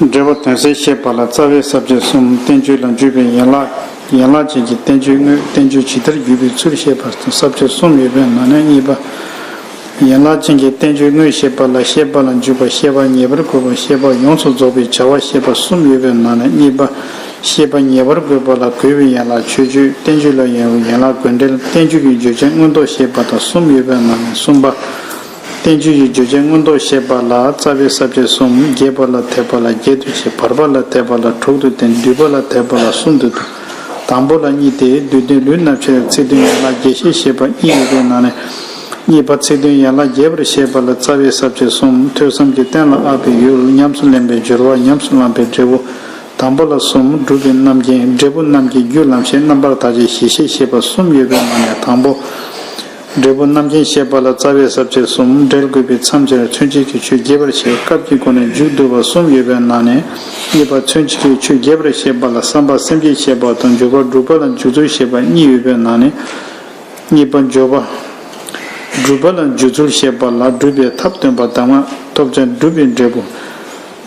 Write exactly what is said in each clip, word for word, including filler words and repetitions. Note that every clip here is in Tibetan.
འབྲས་བུ་དོན་གསལ་བཤད་པ་ལ་རྩ་བའི་ས་བཅད་གསུམ། བསྟན་བཅོས་ལ་འཇུག་པའི་ཡན་ལག་ཡན་ལག་ཅན་གྱི་བསྟན་བཅོས་དངོས། བསྟན་བཅོས་ཇི་ལྟར་བརྒྱུད་པའི་ཚུལ་བཤད་པ་དང་ས་བཅད་གསུམ་ཡོད་པའི་ནང་ནས་གཉིས་པ། ཡན་ལག་ཅན་གྱི་བསྟན་བཅོས་དངོས་བཤད་པ་ལ་བཤད་པ་ལ་འཇུག་པ། བཤད་པ་ངེས་པར་དགོས་པ། བཤད་པ་ཡོངས་སུ་རྫོགས་པའི་བྱ་བ་བཤད་པ་གསུམ་ཡོད་པའི་ནང་ནས་གཉིས་པ། བཤད་པ་ངེས་པར་དགོས་པ་ལ་དགོས་པའི་ཡན་ལག་མཆོད་བརྗོད། བསྟན་བཅོས་ལ་ཡོད་པའི་ཡན་ལག་དགོས་འབྲེལ། བསྟན་བཅོས་ཀྱི་བརྗོད་བྱ་མངོན་རྟོགས་བཤད་པ་དང་གསུམ་ཡོད་པའི་ནང་ནས་གསུམ་པ། བསྟན་བཅོས་ཀྱི་བརྗོད་བྱ་མངོན་རྟོགས་བཤད་པ་ལ་རྩ་བའི་ས་བཅད་གསུམ། རྒྱས་པ་ལ་དད་པ་ལ་བརྒྱད་དུ་ཕྱེ། བར་པ་ལ་དད་པ་ལ་དྲུག་ཏུ་བསྟན། བསྡུས་པ་ལ་དད་པ་ལ་གསུམ་དུ་བསྡུ། དང་པོ་ལ་གཉིས་ཏེ། བསྡུས་དོན་ལུས་རྣམ་ཕྱེ་བའི་ཚིག་དོན་ཡན་ལག་རྒྱས་བཤད་བཤད་པ་གཉིས་ཡོད་པའི་ནང་ནས། གཉིས་པ་ཚིག་དོན་ཡན་ལག་རྒྱས་པར་བཤད་པ་ལ་རྩ་བའི་ས་བཅད་གསུམ། ཐོས་བསམ་གྱིས་གཏན་ལ་དབབ་པའི་ཡུལ། ཉམས་སུ་ལེན་པའི་སྦྱོར་བ། ཉམས་སུ་བླང་པའི་འབྲས་བུ། དང་པོ་ལ་གསུམ། སྒྲུབ་པའི་རྣམ་མཁྱེན། འབྲས་བུ་རྣམ་མཁྱེན། རྒྱུ་ལམ་ཤེས། རྣམ་པར་ཐར་བྱེད་གཞི་ཤེས་བཤད་པ་གསུམ་ཡོད་པའི་ནང་ནས་དང་པོ། འབྲས་བུ་རྣམ་མཁྱེན་བཤད་པ་ལ་རྩ་བའི་ས་བཅད་གསུམ། འབྲེལ་དགོས་པའི་མཚམས་སྦྱར། མཚོན་བྱེད་ཀྱི་ཆོས་རྒྱས་པར་བཤད། སྐབས་ཀྱི་སྒོ་ནས་མཇུག་བསྡུ་བ་གསུམ་ཡོད་པའི་ནང་ནས། གཉིས་པ་མཚོན་བྱེད་ཀྱི་ཆོས་རྒྱས་པར་བཤད་པ་ལ་བསམ་པ་སེམས་བསྐྱེད་བཤད་པ་དང་། འཇུག་པ་སྒྲུབ་པ་ལ་འཇུག་ཚུལ་བཤད་པ་གཉིས་ཡོད་པའི་ནང་ནས། གཉིས་པ་འཇུག་པ། སྒྲུབ་པ་ལ་འཇུག་ཚུལ་བཤད་པ་ལ་སྒྲུབ་པའི་ཐབས་སྟོན་པ་དང་། ཐོབ་བྱ་སྒྲུབ་པའི་འབྲས་བུ།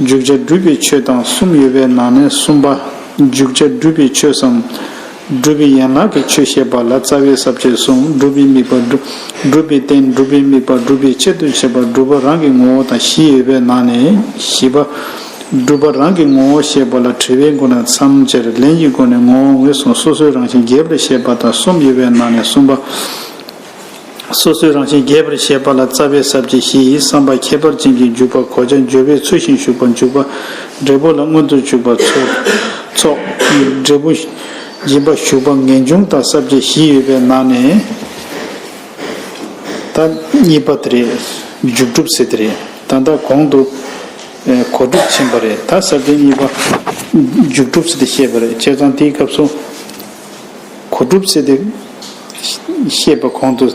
འཇུག་བྱ་སྒྲུབ་པའི་ཆོས་དང་གསུམ་ཡོད་པའི་ནང་ནས་གསུམ་པ། འཇུག་བྱ་སྒྲུབ་པའི་ཆོས་སམ། སྒྲུབ་པའི་ཡན་ལག་གི་ཆོས་བཤད་པ་ལ་རྩ་བའི་ས་བཅད་གསུམ། སྒྲུབ་པའི་དམིགས་པ། སྒྲུབ་པའི་རྟེན། སྒྲུབ་པའི་དམིགས་པ། སྒྲུབ་པའི་ཆེད་དུ་བྱེད་པ། སྒྲུབ་པ་རང་གི་ངོ་བོ་དང་བཞི་ཡོད་པའི་ནང་ནས་བཞི་པ། སྒྲུབ་པ་རང་གི་ངོ་བོ་བཤད་པ་ལ་དྲི་བའི་སྒོ་ནས་མཚམས་སྦྱར། ལན་གྱི་སྒོ་ནས་ངོ་བོ་ངོས་བཟུང་། སོ་སོའི་རང་བཞིན་རྒྱས་པར་བཤད་པ་དང་གསུམ་ཡོད་པའི་ནང་ནས་གསུམ་པ། སོ་སོའི་རང་བཞིན་རྒྱས་པར་བཤད་པ་ལ་རྩ་བའི་ས་བཅད་བཞི། བསམ་པ་ཁྱད་པར་ཅན་གྱི་འཇུག་པ། གོ་བྱ་འཇོག་པའི་ཚུལ་བཞིན་ཞུགས་པ། འཇུག་པ་འབྲས་བུ་ལ་མངོན་དུ་འཇུག་པ། ཚོགས། ཚོགས། འབྲས་བུ་འབྱིན་པ། ཞུགས་པ། ངེས་འབྱུང་དང་ས་བཅད་བཞི་ཡོད་པའི་ནང་ནས། ད་གཉིས་པ་དེ་རེད། འཇུག་སྒྲུབ་ཟེར་དེ་རེད། ད་ལྟ་གོང་དུ་གོ་སྒྲུབ་ཕྱིན་པ་རེད། ད་ས་བཅད་གཉིས་པ་འཇུག་སྒྲུབ་ཟེར་དེ་བཤད་པ་རེད། བྱས་ཙང་དེའི་སྐབས་སུ། གོ་སྒྲུབ་ཟེར་ཏེ་བཤད་པ་གོང་དུ།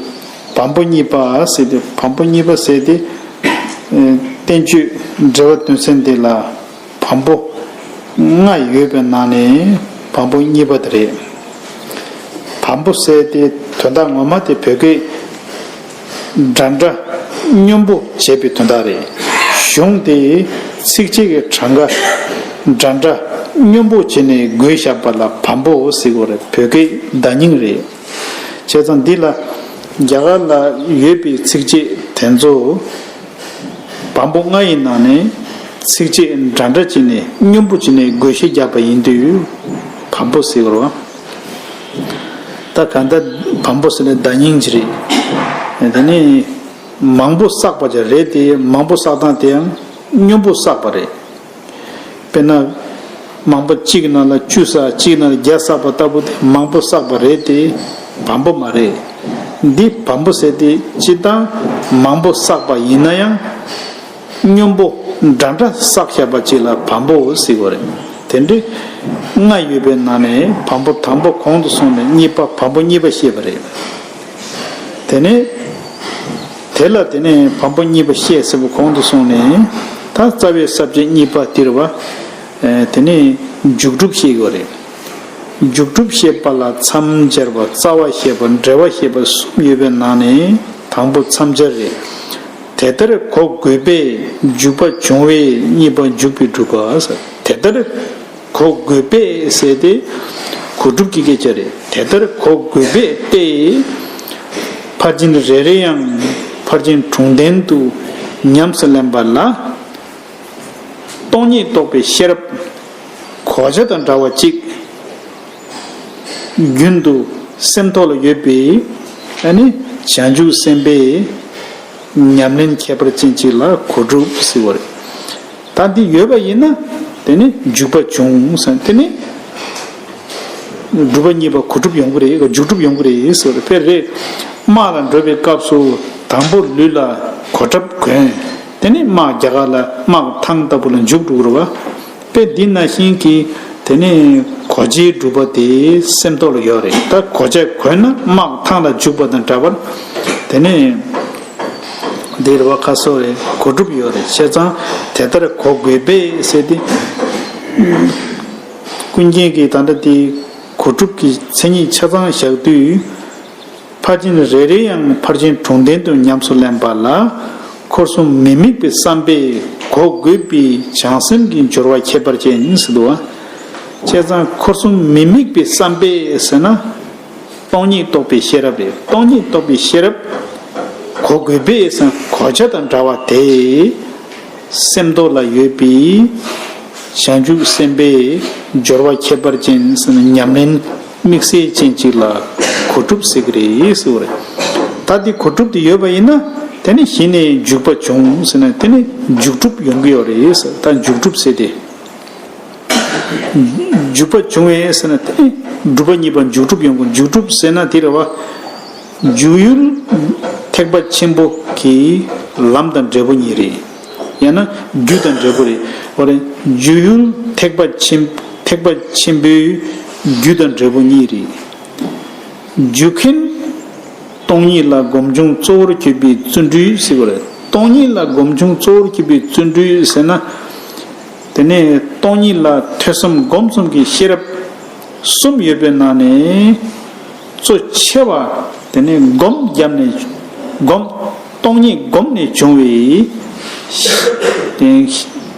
བམ་པོ་གཉིས་པ་ཟེར་ཏེ། བམ་པོ་གཉིས་པ་ཟེར་ཏེ། ཨེ། བསྟན་བཅོས་འགྲེལ་པ་དོན་ཚན་འདི་ལ་བམ་པོ་ལྔ་ཡོད་པའི་ནང་ནས་བམ་པོ་གཉིས་པ་དེ་རེད། བམ་པོ་ཟེར་ཏེ་དོན་དག་ངོ་མ་དེ་བོད་སྐད་འདྲ་འདྲ་སྙོམས་པོ་བྱས་པའི་དོན་དག་རེད། གཞུང་དེ་ཚིགས་བཅད་ཀྱི་གྲངས་ཀ་འདྲ་འདྲ་སྙོམས་པོ་བྱས་ནས་བགོས་བཞག་པ་ལ་བམ་པོ་ཟེར་གོ་རེད། བོད་སྐད་བརྡ་རྙིང་རེད། བྱས་ཙང་འདི་ལ་རྒྱ་གར་ལ་ཡོད་པའི་ཚིགས་བཅད་དེ་ཚོ་བམ་པོ་ལྔ་ཡི་ནང་ནས་ཚིགས་བཅད་འདྲ་འདྲ་བྱས་ནས་སྙོམས་པོ་བྱས་ནས་བགོ་བཤའ་བརྒྱབ་པ་ཡིན་དུས་བམ་པོ་ཟེར་བ། ད་གང་ལྟར་བམ་པོ་ཟེར་ནས་བརྡ་རྙིང་ཅིག་རེད། དེ་ནས་མང་པོ་བསགས་པ་ཅིག་རེད་དེ། མང་པོ་བསགས་སྟངས་དེ་ཡང་སྙོམས་པོ་བསགས་པ་རེད། དཔེར་ན། མང་པོ་གཅིག་གི་ནང་ལ་བཅུ་བསགས། གཅིག་གི་ནང་ལ་བརྒྱ་བསགས་པ་ལྟ་བུ་དེ་མང་པོ་བསགས་པ་རེད་དེ། བམ་པོ་མ་རེད། འདི་བམ་པོ་ཟེར་དེ་སྤྱིར་བཏང་མང་པོ་བསགས་པ་ཡིན་ན་ཡང་། སྙོམས་པོ་འདྲ་འདྲ་བསགས་བཞག་པ་ཅིག་ལ་བམ་པོ་ཟེར་གོ་རེད། དེ་འདྲའི་ལྔ་ཡོད་པའི་ནང་ནས་བམ་པོ་དང་པོ་གོང་དུ་སོང་ནས་གཉིས་པ། བམ་པོ་གཉིས་པ་བཤད་པ་རེད། དེ་ནས། དེ་ལ་དེ་ནས་བམ་པོ་གཉིས་པ་བཤད་ཟེར་བ་གོང་དུ་སོང་ནས། ད་རྩ་བའི་ས་བཅད་གཉིས་པ་འདིར་བ། ཨེ། དེ་ནས་འཇུག་སྒྲུབ་བཤད་ཡོད་རེད། འཇུག་སྒྲུབ་བཤད་པ་ལ་མཚམས་སྦྱར་བ། རྩ་བ་བཤད་པ། འབྲེལ་བ་བཤད་པ་གསུམ་ཡོད་པའི་ནང་ནས་དང་པོ་མཚམས་སྦྱར་རེད། དེ་ལྟར་གོ་དགོས་པས་འཇུག་པ་འབྱུང་བས། གཉིས་པ་འཇུག་པའི་སྒྲུབ་པ། དེ་ལྟར་གོ་དགོས་པས་ཟེར་ཏེ་གོ་སྒྲུབ་ཀྱི་སྐད་ཆ་རེད། དེ་ལྟར་གོ་དགོས་པས་ཏེ། ཕར་ཕྱིན་རེ་རེ་ཡང་ཕར་ཕྱིན་དྲུག་ལྡན་དུ་ཉམས་སུ་ལེན་པ་ལ། སྟོང་ཉིད་རྟོགས་པའི་ཤེས་རབ་གོ་ཆ་དང་འདྲ་བ་གཅིག་རྒྱུན་དུ་སེམས་ཐོག་ལ་ཡོད་པའི་ཨ་ནི་བྱང་ཆུབ་སེམས་དཔའི་ཉམས་ལེན་ཁྱད་པར་ཅན་གཅིག་ལ་གོ་སྒྲུབ་ཟེར་བ་རེད། ད་འདི་ཡོད་པ་ཡིན་ན་དེ་ནི་འཇུག་པ་འབྱུང་ཟེར། དེ་ནི་སྒྲུབ་པ་གཉིས་པ་གོ་སྒྲུབ་ཡོང་གི་རེད། འཇུག་སྒྲུབ་ཡོང་གི་རེད་ཟེར་བ་རེད། དཔེ་རེད། དམག་ལ་འགྲོ་བའི་སྐབས་སུ་དང་པོ་ལུས་ལ་གོ་ཁྲབ་གོན། དེ་ནི་དམག་རྒྱ་གར་ལ་དམག་ཐང་ལྟ་བུ་ལ་འཇུག་འགྲོ་གི་རེད་བ། དཔེ་འདི་ནང་བཞིན་གྱི་དེ་ནི་གོ་ཆའི་སྒྲུབ་པ་དེ་སེམས་ཐོག་ལ་ཡོད་རེད། ད་གོ་ཆ་གོན་ན་དམག་ཐང་ལ་འཇུག་པ་དང་འདྲ་བར་དེ་ནི་འདིར་བ་ཁ་སོ་རེད། གོ་སྒྲུབ་ཡོད་རེད། བྱས་ཙང་དེ་ལྟར་གོ་དགོས་པས་ཟེར་ཏེ། ཀུན་མཁྱེན་གྱིས་ད་ལྟ་དེ་གོ་སྒྲུབ་ཀྱི་མཚན་ཉིད་ཆ་ཚང་བཞག་དུས། ཕར་ཕྱིན་རེ་རེ་ཡང་ཕར་ཕྱིན་དྲུག་ལྡན་དུ་ཉམས་སུ་ལེན་པ་ལ། འཁོར་གསུམ་མི་དམིགས་པའི་བསམ་པས་ གོ་དགོས་པའི་བྱང་སེམས་ཀྱི་སྦྱོར་བ་ཁྱད་པར་ཅན་ཟེར་འདུག་བ། བྱས་ཙང་འཁོར་གསུམ་མི་དམིགས་པའི་བསམ་པས་ཟེར་ན། སྟོང་ཉིད་རྟོགས་པའི་ཤེས་རབ་རེད། སྟོང་ཉིད་རྟོགས་པའི་ཤེས་རབ་གོ་དགོས་པས་ཟེར་ན་གོ་ཆ་དང་འདྲ་བ་དེ། སེམས་རྟོག་ལ་ཡོད་པའི་བྱང་ཆུབ་སེམས་དཔའི་སྦྱོར་བ་ཁྱད་པར་ཅན་ཟེར་ན་ཉམས་ལེན་དམིགས་བསལ་ཅན་ཅིག་ལ་གོ་སྒྲུབ་ཟེར་གི་རེད་ཟེར་བ་རེད། ད་འདི་གོ་སྒྲུབ་དེ་ཡོད་པ་ཡིན་ན་དེ་ནི་གཞི་ནས་འཇུག་པ་བྱུང་ཟེར་ན་དེ་ནི་འཇུག་སྒྲུབ་ཡོང་གི་ཡོད་རེད་ཟེར། ད་འཇུག་སྒྲུབ་ཟེར་ཏེ། འཇུག་པ་བྱུང་བས་ཟེར་ན་དེ་ནི་སྒྲུབ་པ་གཉིས་པ་འཇུག་སྒྲུབ་ཡོང་གི། འཇུག་སྒྲུབ་ཟེར་ན་དེ་རེད་བ། འཇུག་ཡུལ་ཐེག་པ་ཆེན་པོ་གི་ལམ་དང་འབྲས་བུ་གཉིས་རེད། ཡང་ན་རྒྱུ་དང་འབྲས་བུ་རེད། འོ་རེད། འཇུག་ཡུལ་ཐེག་པ་ཆེན་ཐེག་པ་ཆེན་པོའི་རྒྱུ་དང་འབྲས་བུ་གཉིས་རེད། རྒྱུ་མཁན། སྟོང་ཉིད་ལ་སྒོམ་བྱུང་གཙོ་བོར་གྱུར་པའི་བརྩོན་འགྲུས་ཟེར་བ་རེད། སྟོང་ཉིད་ལ་སྒོམ་བྱུང་གཙོ་བོར་གྱུར་པའི་བརྩོན་འགྲུས་ཟེར་ན། དེ་ནས་སྟོང་ཉིད་ལ་ཐོས་བསམ་སྒོམ་གསུམ་གྱི་ཤེས་རབ་གསུམ་ཡོད་པའི་ནང་ནས་གཙོ་ཆེ་བ་དེ་ནས་སྒོམ་བརྒྱབ་ནས་སྒོམ། སྟོང་ཉིད་བསྒོམས་ནས་བྱུང་བའི།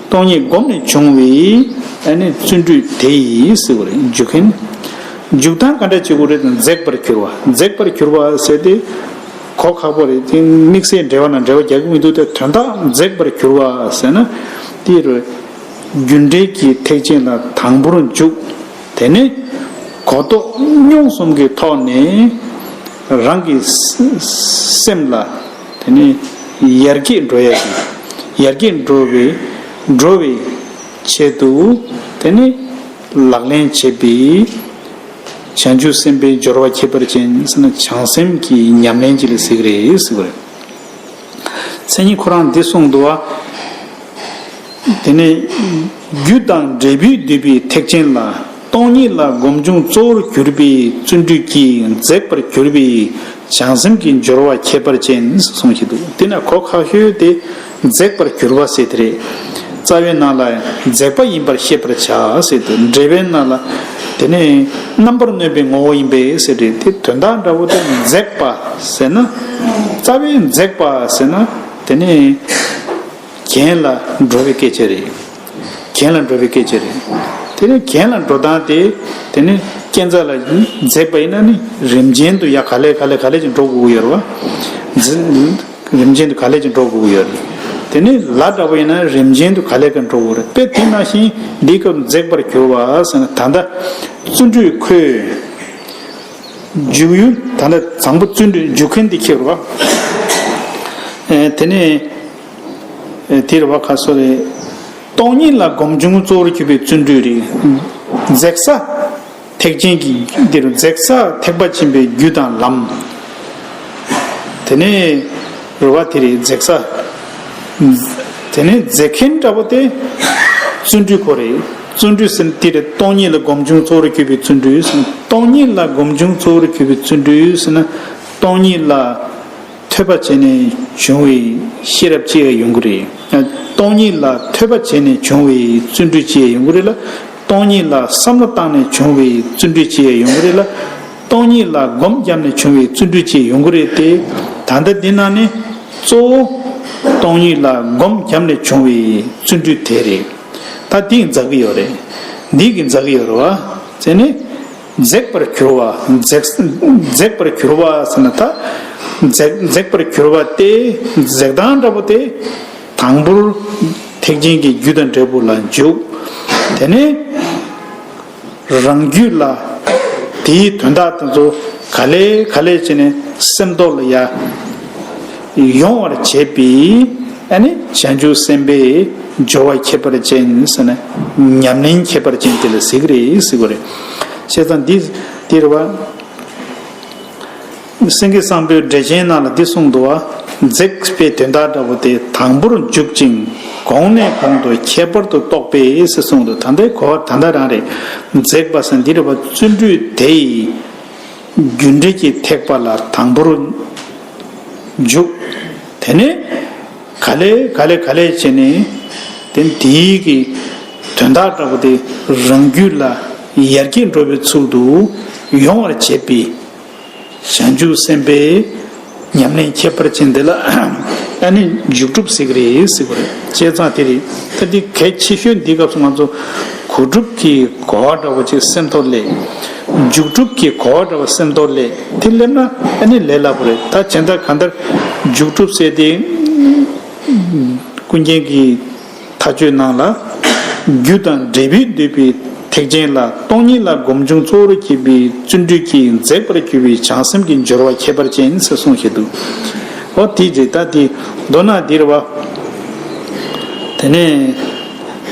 སྟོང་ཉིད་བསྒོམས་ནས་བྱུང་བའི་ཨ་ནི་བརྩོན་འགྲུས་དེ་ཡིས་ཟེར་བ་རེད། འཇུག་མཁན། འཇུག་སྟངས་ག་འདྲ་བྱེད་དགོས་རེད་དང་། འཛེགས་པར་གྱུར་པ། འཛེགས་པར་གྱུར་པ་ཟེར་ཏེ་གོ་ཁག་པོ་རེད། དེ་དམིགས་བསལ་འགྲེལ་བ་ནང་འགྲེལ་བ་རྒྱག་གི་མི་འདུག་སྟེ། དོན་དག་འཛེགས་པར་གྱུར་པ་ཟེར་ན་དེ་རུ་རྒྱུ་འབྲས་ཀྱི་ཐེག་ཆེན་ལ་དང་པོར་འཇུག་དེ་ནས་གོ་རྟོགས་མྱོང་གསུམ་གྱི་ཐོག་ནས་རང་གི་སེམས་ལ་དེ་ནས་ཡར་རྒྱས་འགྲོ་ཡ་ཞིག་ཡར་རྒྱས་འགྲོ་བའི་འགྲོ་བའི་ཆེད་དུ་དེ་ནས་ལག་ལེན་བྱེད་པའི་བྱང་ཆུབ་སེམས་དཔའི་སྦྱོར་བ་ཁྱད་པར་ཅན་ཟེར་ན་བྱང་སེམས་ཀྱི་ཉམས་ལེན་ཅིག་ལ་ཟེར་གི་རེད་ཟེར་བ་རེད། མཚན་ཉིད་ཁོ་རང་འདི་གསུངས་འདུག་བ། དེ་ནས་རྒྱུ་དང་འབྲས་བུས་བསྡུས་པའི་ཐེག་ཆེན་ལ། སྟོང་ཉིད་ལ་སྒོམ་བྱུང་གཙོ་བོར་གྱུར་པའི་བརྩོན་འགྲུས་ཀྱིས་འཛེགས་པར་གྱུར་པའི་བྱང་སེམས་ཀྱི་སྦྱོར་བ་ཁྱད་པར་ཅན་གསུངས་ཤིག་འདུག་དེ་ན་གོ་ཁག་ཤོས་དེ་འཛེགས་པར་གྱུར་པ་ཟེར་དེ་རེད། རྩ་བའི་ནང་ལ་འཛེགས་པ་ཡིན་པར་ཤེས་པར་བྱ་ཟེར་འདུག་འགྲེལ་པའི་ནང་ལ་དེ་ནས་རྣམ་པར་གནོན་པའི་ངོ་བོ་ཡིན་པས་ཟེར་དེ་དོན་དག་འདྲ་བོ་དེ། འཛེགས་པ་ཟེར་ན་རྩ་བའི་འཛེགས་པ་ཟེར་ན་དེ་ནས། གྱེན་ལ་འགྲོ་བའི་སྐད་ཆ་རེད། གྱེན་ལ་འགྲོ་བའི་སྐད་ཆ་རེད། དེ་ནས་གྱེན་ལ་འགྲོ་སྟངས་དེ། དེ་ནས་རྐྱེན་རྩ་ལ་འཛེགས་པ་ཡིན་ན་ནི་རིམ་ཅན་དུ་ཡ་ག་ལེ་ག་ལེ་ག་ལེ་ཅིག་འགྲོ་དགོས་ཀྱི་ཡོད་རེད་བ། འཛིན། རིམ་ཅན་དུ་ག་ལེ་ཅིག་འགྲོ་དགོས་ཀྱི་ཡོད་རེད། དེ་ནས་ལ་འདྲ་བོ་ཡིན་ན་རིམ་ཅན་དུ་ག་ལེ་ག་འགྲོ་དགོས་རེད། དཔེ་དེ་ནང་བཞིན་འདིའི་སྐབས་འཛེགས་པར་གྱུར་པ་ཟེར་ན་ད་ལྟ་བརྩོན་འགྲུས་ཁོས། འཇུག་ཡུལ་ད་ལྟ་བཟང་པོ་བརྩོན་འགྲུས་འཇུག་མཁན་འདི་ཁྱེར་བ། ཨེ་དེ་ནས། དེ་རེད་བ། ཁ་སོ་རེད། སྟོང་ཉིད་ལ་སྒོམ་བྱུང་གཙོ་བོར་གྱུར་པའི་བརྩོན་འགྲུས་རེད། འཛེགས་ས་ཐེག་ཆེན་གྱི་འདིར་འཛེགས་ས་ཐེག་པ་ཆེན་པོའི་རྒྱུ་དང་ལམ། དེ་ནས་རེད་བ། དེ་རེད་འཛེགས་ས། དེ་ནས་འཛེགས་མཁན་འདྲ་བོ་དེ་བརྩོན་འགྲུས་ཁོ་རེད། བརྩོན་འགྲུས་ཟེར་ན་དེ་རེད། སྟོང་ཉིད་ལ་སྒོམ་བྱུང་གཙོ་བོར་གྱུར་པའི་བརྩོན་འགྲུས་ཟེར་ན། སྟོང་ཉིད་ལ་སྒོམ་བྱུང་གཙོ་བོར་གྱུར་པའི་བརྩོན་འགྲུས་ཟེར་ན། སྟོང་ཉིད་ལ་ཐོས་པ་བྱས་ནས་བྱུང་བའི་ཤེས་རབ་ཅིག་ཡོང་གི་རེད། སྟོང་ཉིད་ལ་ཐོས་པ་བྱས་ནས་བྱུང་བའི་བརྩོན་འགྲུས་ཅིག་ཡོང་གི་རེད་ལ། སྟོང་ཉིད་ལ་བསམ་བློ་བཏང་ནས་བྱུང་བའི་བརྩོན་འགྲུས་ཅིག་ཡོང་གི་རེད་ལ། སྟོང་ཉིད་ལ་སྒོམ་བརྒྱབ་ནས་བྱུང་བའི་བརྩོན་འགྲུས་ཅིག་ཡོང་གི་རེད་དེ། ད་ལྟ་འདི་ནང་ནས་གཙོ་བོ་སྟོང་ཉིད་ལ་སྒོམ་བརྒྱབ་ནས་བྱུང་བའི་བརྩོན་འགྲུས་དེ་རེད། ད་འདི་འཛག་གི་ཡོད་རེད། འདི་གི་འཛག་གི་ཡོད་རེད་བ། དེ་ནི། འཛེགས་པར་གྱུར་པ། འཛེགས། འཛེགས་པར་གྱུར་པ་ཟེར་ན་ད། འཛེགས། འཛེགས་པར་གྱུར་པ་དེ། འཛེགས་སྟངས་འདྲ་པོ་དེ། དང་པོར་ཐེག་ཆེན་གྱི་རྒྱུ་དང་འབྲས་བུ་ལ་འཇུག་དེ་ནས་རང་རྒྱུད་ལ་དེའི་དོན་དག་དེ་ཚོ་ག་ལེ་ག་ལེ་བྱས་ནས་སེམས་རྟོགས་ལ་ཡ་ཡོང་བར་བྱེད་པའི་ཨ་ནི་བྱང་ཆུབ་སེམས་དཔའི་སྦྱོར་བ་ཁྱད་པར་ཅན་ཟེར་ན་ཉམས་ལེན་ཁྱད་པར་ཅན་དེ་ལ་ཟེར་གི་རེད་ཟེར་གི་རེད། བྱས་ཙང་འདི་འདི་རེད་བ། སེང་གེ་བཟང་པོའི་འགྲེལ་ཆེན་ནང་ལ་འདི་གསུངས་འདུག་བ། འཛེགས་པའི་དོན་དག་འདྲ་པོ་དེ་དང་པོར་འཇུག་ཅིང་གོང་ནས་གོང་དུ་ཁྱད་པར་དུ་རྟོགས་པས་ཟེར་གསུངས་འདུག་ད་ལྟའི་གོ་བ་ད་ལྟ་རང་རེད། འཛེགས་པ་ཟེར་འདི་རེད་བ། བརྩོན་འགྲུས་དེ་ཡི་རྒྱུ་འབྲས་ཀྱི་ཐེག་པ་ལ་དང་པོར་འཇུག་དེ་ནས་ག་ལེ་ག་ལེ་ག་ལེ་བྱས་ནས་དེ་དེའི་གི་དོན་དག་འདྲ་པོ་དེ་རང་རྒྱུད་ལ་ཡར་རྒྱས་འགྲོ་བའི་ཚུལ་དུ་ཡོང་བར་བྱེད་པའི་བྱང་ཆུབ་སེམས་དཔའི་ ཉམས་ལེན་ཁྱད་པར་ཅན་དེ་ལ་ཨ་ནི་འཇུག་སྒྲུབ་ཟེར་གི་རེད་ཟེར་གི་རེད། བྱས་ཙང་དེ་རེད། ད་འདི་གལ་ཆེ་ཤོས་འདི་སྐབས་སུ་ང་ཚོ་གོ་སྒྲུབ་ཀྱི་གོ་བ་འདྲ་བོ་ཅིག་སེམས་ཐོག་སླེབས། འཇུག་སྒྲུབ་ཀྱི་གོ་བ་འདྲ་བོ་སེམས་ཐོག་སླེབས། དེ་སླེབས་ན་ཨ་ནི་ལས་སླ་པོ་རེད། ད་ཇི་ལྟར་གང་ལྟར་འཇུག་སྒྲུབ་ཟེར་དེ་ཀུན་མཁྱེན་གྱི་མཐའ་དཔྱོད་ནང་ལ། རྒྱུ་དང་འབྲས་བུས་བསྡུས་པའི་ཐེག་ཆེན་ལ། སྟོང་ཉིད་ལ་སྒོམ་བྱུང་གཙོ་བོར་བྱེད་པའི་བརྩོན་འགྲུས་ཀྱིས། འཛེག་པར་གྱུར་པའི་བྱང་སེམས་ཀྱི་སྦྱོར་བ་ཁྱད་པར་ཅན་ཟེར་གསུངས་བཞག་འདུག་འོ་དེ་རེད། ད་དེ་མདོར་ན་འདི་རེད་བ། དེ་ནས་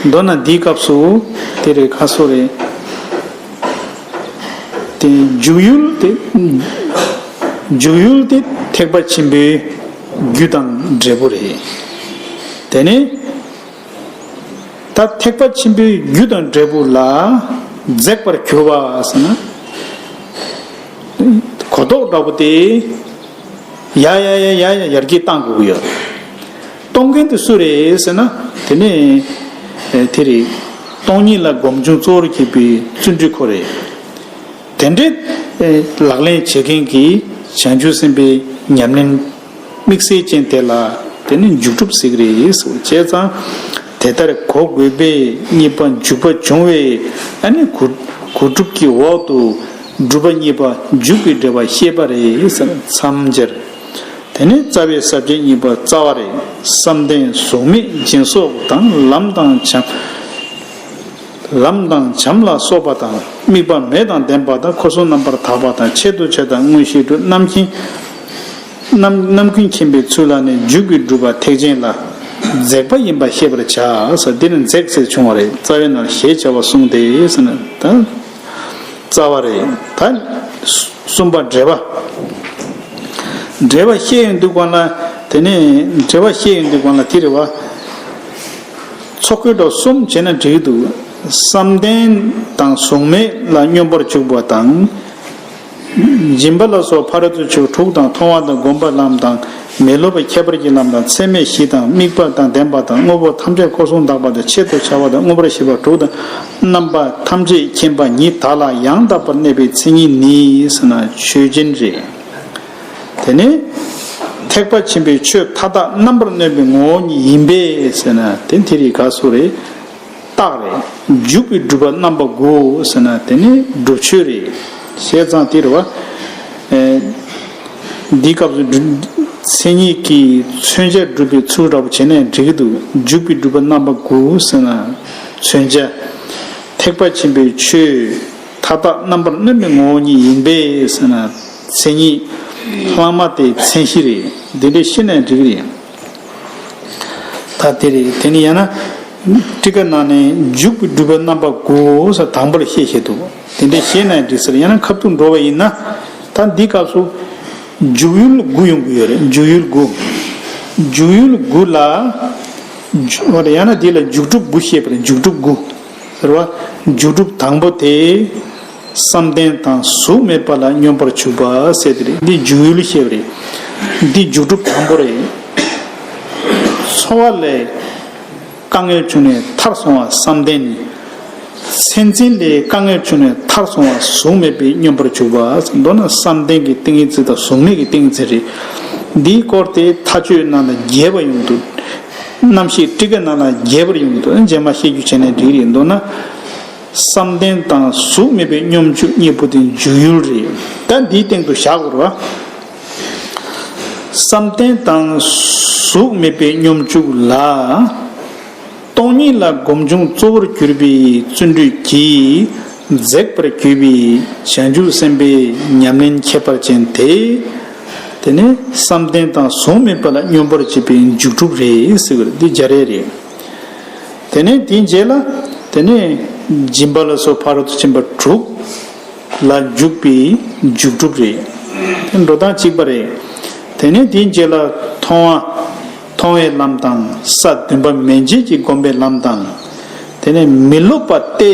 མདོར་ན་འདིའི་སྐབས་སུ་དེ་རེད། ཁ་སོ་རེད། དེ་འཇུག་ཡུལ་དེ། འཇུག་ཡུལ་དེ་ཐེག་པ་ཆེན་པོའི་རྒྱུ་དང་འབྲས་བུ་རེད། དེ་ནས། ད་ཐེག་པ་ཆེན་པོའི་རྒྱུ་དང་འབྲས་བུ་ལ་འཛེག་པར་གྱུར་པ་ཟེར་ན། གོ་རྟོགས་འདྲ་པོ་དེ་ཡ་ཡ་ཡ་ཡ་ཡ་ཡར་རྒྱས་བཏང་དགོས་ཀྱི་ཡོད། གཏོང་མཁན་དེ་སུ་རེད་ཟེར་ན། དེ་ནི་དེ་རེད། སྟོང་ཉིད་ལ་སྒོམ་བྱུང་གཙོ་བོར་བྱེད་པའི་བརྩོན་འགྲུས་ཁོ་རེད། དེ་འདྲའི་ལག་ལེན་བྱེད་མཁན་གྱི་བྱང་ཆུབ་སེམས་དཔའི་ཉམས་ལེན་དམིགས་བསལ་ཅན་དེ་ལ་དེ་ནི་འཇུག་སྒྲུབ་ཟེར་གི་རེད་ཟེར། བྱས་ཙང་དེ་ལྟར་གོ་དགོས་པས་གཉིས་པ་འཇུག་པ་འབྱུང་བས། ཨ་ནི་གོ་གོ་སྒྲུབ་ཀྱི་འོག་ཏུ་སྒྲུབ་པ་གཉིས་པ་འཇུག་པའི་འབྲེལ་བ་བཤད་པ་རེད་ཟེར། མཚམས་སྦྱར། དེ་ནི་རྩ་བའི་ས་བཅད་གཉིས་པ་རྩ་བ་རེད། བསམ་གཏན་གཟུགས་མེད་སྦྱིན་སོགས་དང་། ལམ་དང་བྱམས། ལམ་དང་བྱམས་ལ་སོགས་པ་དང་། དམིགས་པ་མེད་དང་ལྡན་པ་དང་། འཁོར་གསུམ་རྣམ་པར་དག་པ་དང་། ཆེད་དུ་བྱ་དང་མངོན་ཤེས་གྲུབ། རྣམ་མཁྱེན། རྣམ་རྣམ་ཀུན་མཁྱེན་པའི་ཚུལ་ལ་ནི། འཇུག་པའི་སྒྲུབ་པ་ཐེག་ཆེན་ལ། འཛེག་པ་ཡིན་པ་ཤེས་པར་བྱ་ཟེར། འདི་ནི་འཛེག་ཟེར་བྱུང་བ་རེད། རྩ་བའི་ནང་ཞེས་བྱ་བ་གསུངས་ཏེ་ཟེར་ན། ད་རྩ་བ་རེད། ད་གསུམ་པ་འགྲེལ་པ། འགྲེལ་པ་བཤད་ཡོང་དུས་སྒང་ལ། དེ་ནས་འགྲེལ་པ་བཤད་ཡོང་དུས་སྒང་ལ་དེ་རེད་བ། ཚོགས་བསྐོལ་འདྲ་གསུམ་བྱས་ན་འགྲིག་གི་འདུག་བསམ་གཏན་དང་གཟུགས་མེད་ལ་སྙོམས་པར་འཇུག་པ་དང་། སྦྱིན་པ་ལ་སོགས་ཕ་རོལ་ཏུ་ཕྱིན་དྲུག་དང་། མཐོང་བ་དང་སྒོམ་པའི་ལམ་དང་། མི་སློབ་པའི་ཁྱད་པར་གྱི་ལམ་དང་། ཚད་མེད་བཞི་དང་། དམིགས་པ་དང་ལྡན་པ་དང་། དངོས་པོ་ཐམས་ཅད་འཁོར་གསུམ་དག་པ་དང་། ཆེད་དུ་བྱ་བ་དང་། མངོན་པར་ཤེས་པ་དྲུག་དང་། རྣམ་པ་ཐམས་ཅད་མཁྱེན་པ་ཉིད་དག་ལ་ཡང་དག་པར་གནས་པའི་མཚན་ཉིད་ནི་ཟེར་ན་ཆོས་ཅན་རེད། དེ་ནི་ཐེག་པ་ཆེན་པོའི་ཆོས་མཐའ་དག་རྣམ་པར་གནོན་པའི་ངོ་བོ་ཉིད་ཡིན་པས་ཟེར་ན། དེ་དེ་རིགས་ག་སུ་རེད། རྟགས་རེད། འཇུག་པའི་སྒྲུབ་པ་རྣམ་པ་དགུ་ཟེར་ན་དེ་ནི་སྒྲུབ་ཆོས་རེད། བྱས་ཙང་དེ་རེད་བ། ཨེ། འདིའི་སྐབས་སུ་སྒྲུབ་མཚན་ཉིད་ཀྱི་མཚོན་བྱ་སྒྲུབ་པའི་ཚུལ་འདྲ་པོ་བྱས་ནས་འགྲིག་གི་འདུག་འཇུག་པའི་སྒྲུབ་པ་རྣམ་པ་དགུ་ཟེར་ན་མཚོན་བྱ། ཐེག་པ་ཆེན་པོའི་ཆོས་མཐའ་དག་རྣམ་པར་གནོན་པའི་ངོ་བོ་ཉིད་ཡིན་པས་ཟེར་ན་མཚན་ཉིད། ལྷག་མ་དེ་མཚན་གཞི་རེད། འདི་འདྲ་ཤེས་ནས་འགྲིག་གི་རེད། ད་དེ་རེད། དེ་ནི་ཡང་ན། ཊཱི་ཀ་ནང་ནས་འཇུག་པའི་སྒྲུབ་པའི་རྣམ་པ་དགུ་ཟེར་དང་པོ་ལ་བཤད་བཞག་འདུག་དེ་འདྲ་བཤད་ན་འགྲིག་ཟེར། ཡང་ན་ཁ་ཐུག་འགྲོ་བ་ཡིན་ན། ད་འདི་སྐབས་སུ་འཇུག་ཡུལ་དགུ་ཡོང་གི་ཡོད་རེད། འཇུག་ཡུལ་དགུ། འཇུག་ཡུལ་དགུ་ལ། འཇུ་UN ཡང་ན་འདི་ལ་འཇུག་སྒྲུབ་དགུ་བཤད་པ་རེད། འཇུག་སྒྲུབ་དགུ་ཟེར་བ། འཇུག་སྒྲུབ་དང་པོ་དེ། བསམ་གཏན་དང་གཟུགས་མེད་པ་ལ་སྙོམས་པར་འཇུག་པ་ཟེར་དེ་རེད། འདི་འཇུག་ཡུལ་བཤད་པ་རེད། འདི་འཇུག་སྒྲུབ་དང་པོ་རེད། ཚོར་བ་ལས་དཀའ་ངལ་བྱུང་ནས་ཐར་སོང་བ་བསམ་གཏན་ནི། སེམས་ཅན་ལས་དཀའ་ངལ་བྱུང་ནས་ཐར་སོང་བ་གཟུགས་མེད་པའི་སྙོམས་པར་འཇུག་པ། མདོར་ན་བསམ་གཏན་གྱི་ཏིང་ངེ་འཛིན་དང་གཟུགས་མེད་ཀྱི་ཏིང་ངེ་འཛིན་རེད། འདིའི་སྐོར་དེ་མཐའ་དཔྱོད་ནང་ལ་རྒྱས་པ་ཡོང་འདུག་རྣམ་བཤད་ཊཱི་ཀ་ནང་ལ་རྒྱས་པར་ཡོང་འདུག་རྗེས་མ་བཤད་རྒྱུ་བྱས་ནས་འགྲིག་རེད། མདོར་ན། བསམ་གཏན་དང་གཟུགས་མེད་པའི་སྙོམས་འཇུག་གཉིས་པོ་དེ་འཇུག་ཡུལ་རེད། ད་འདིའི་སྟེང་དུ་བཞག་དགོས་རེད་བ། བསམ་གཏན་དང་གཟུགས་མེད་པའི་སྙོམས་འཇུག་ལ། སྟོང་ཉིད་ལ་སྒོམ་བྱུང་གཙོ་བོར་གྱུར་པའི་བརྩོན་འགྲུས་ཀྱིས་འཛེག་པར་གྱུར་པའི་བྱང་ཆུབ་སེམས་དཔའི་ཉམས་ལེན་ཁྱད་པར་ཅན་དེ། དེ་ནི་བསམ་གཏན་དང་གཟུགས་མེད་པ་ལ་སྙོམས་པར་བྱེད་པའི་འཇུག་སྒྲུབ་རེད་ཟེར་བ་རེད། འདི་སྦྱར་ཡས་རེད། དེ་ནས་དེའི་རྗེས་ལ། དེ་ནས་སྦྱིན་པ་ལ་སོགས་ཕ་རོལ་ཏུ་ཕྱིན་པ་དྲུག་ལ་འཇུག་པའི་འཇུག་སྒྲུབ་རེད། དེ་འགྲོ་སྟངས་གཅིག་པ་རེད། དེ་ནས་དེའི་རྗེས་ལ་མཐོང་བ། མཐོང་བའི་ལམ་དང་ས་བདུན་པ་མན་ཆད་ཀྱིས་བསྒོམ་པའི་ལམ་དང་། དེ་ནས་མི་སློབ་པ་སྟེ་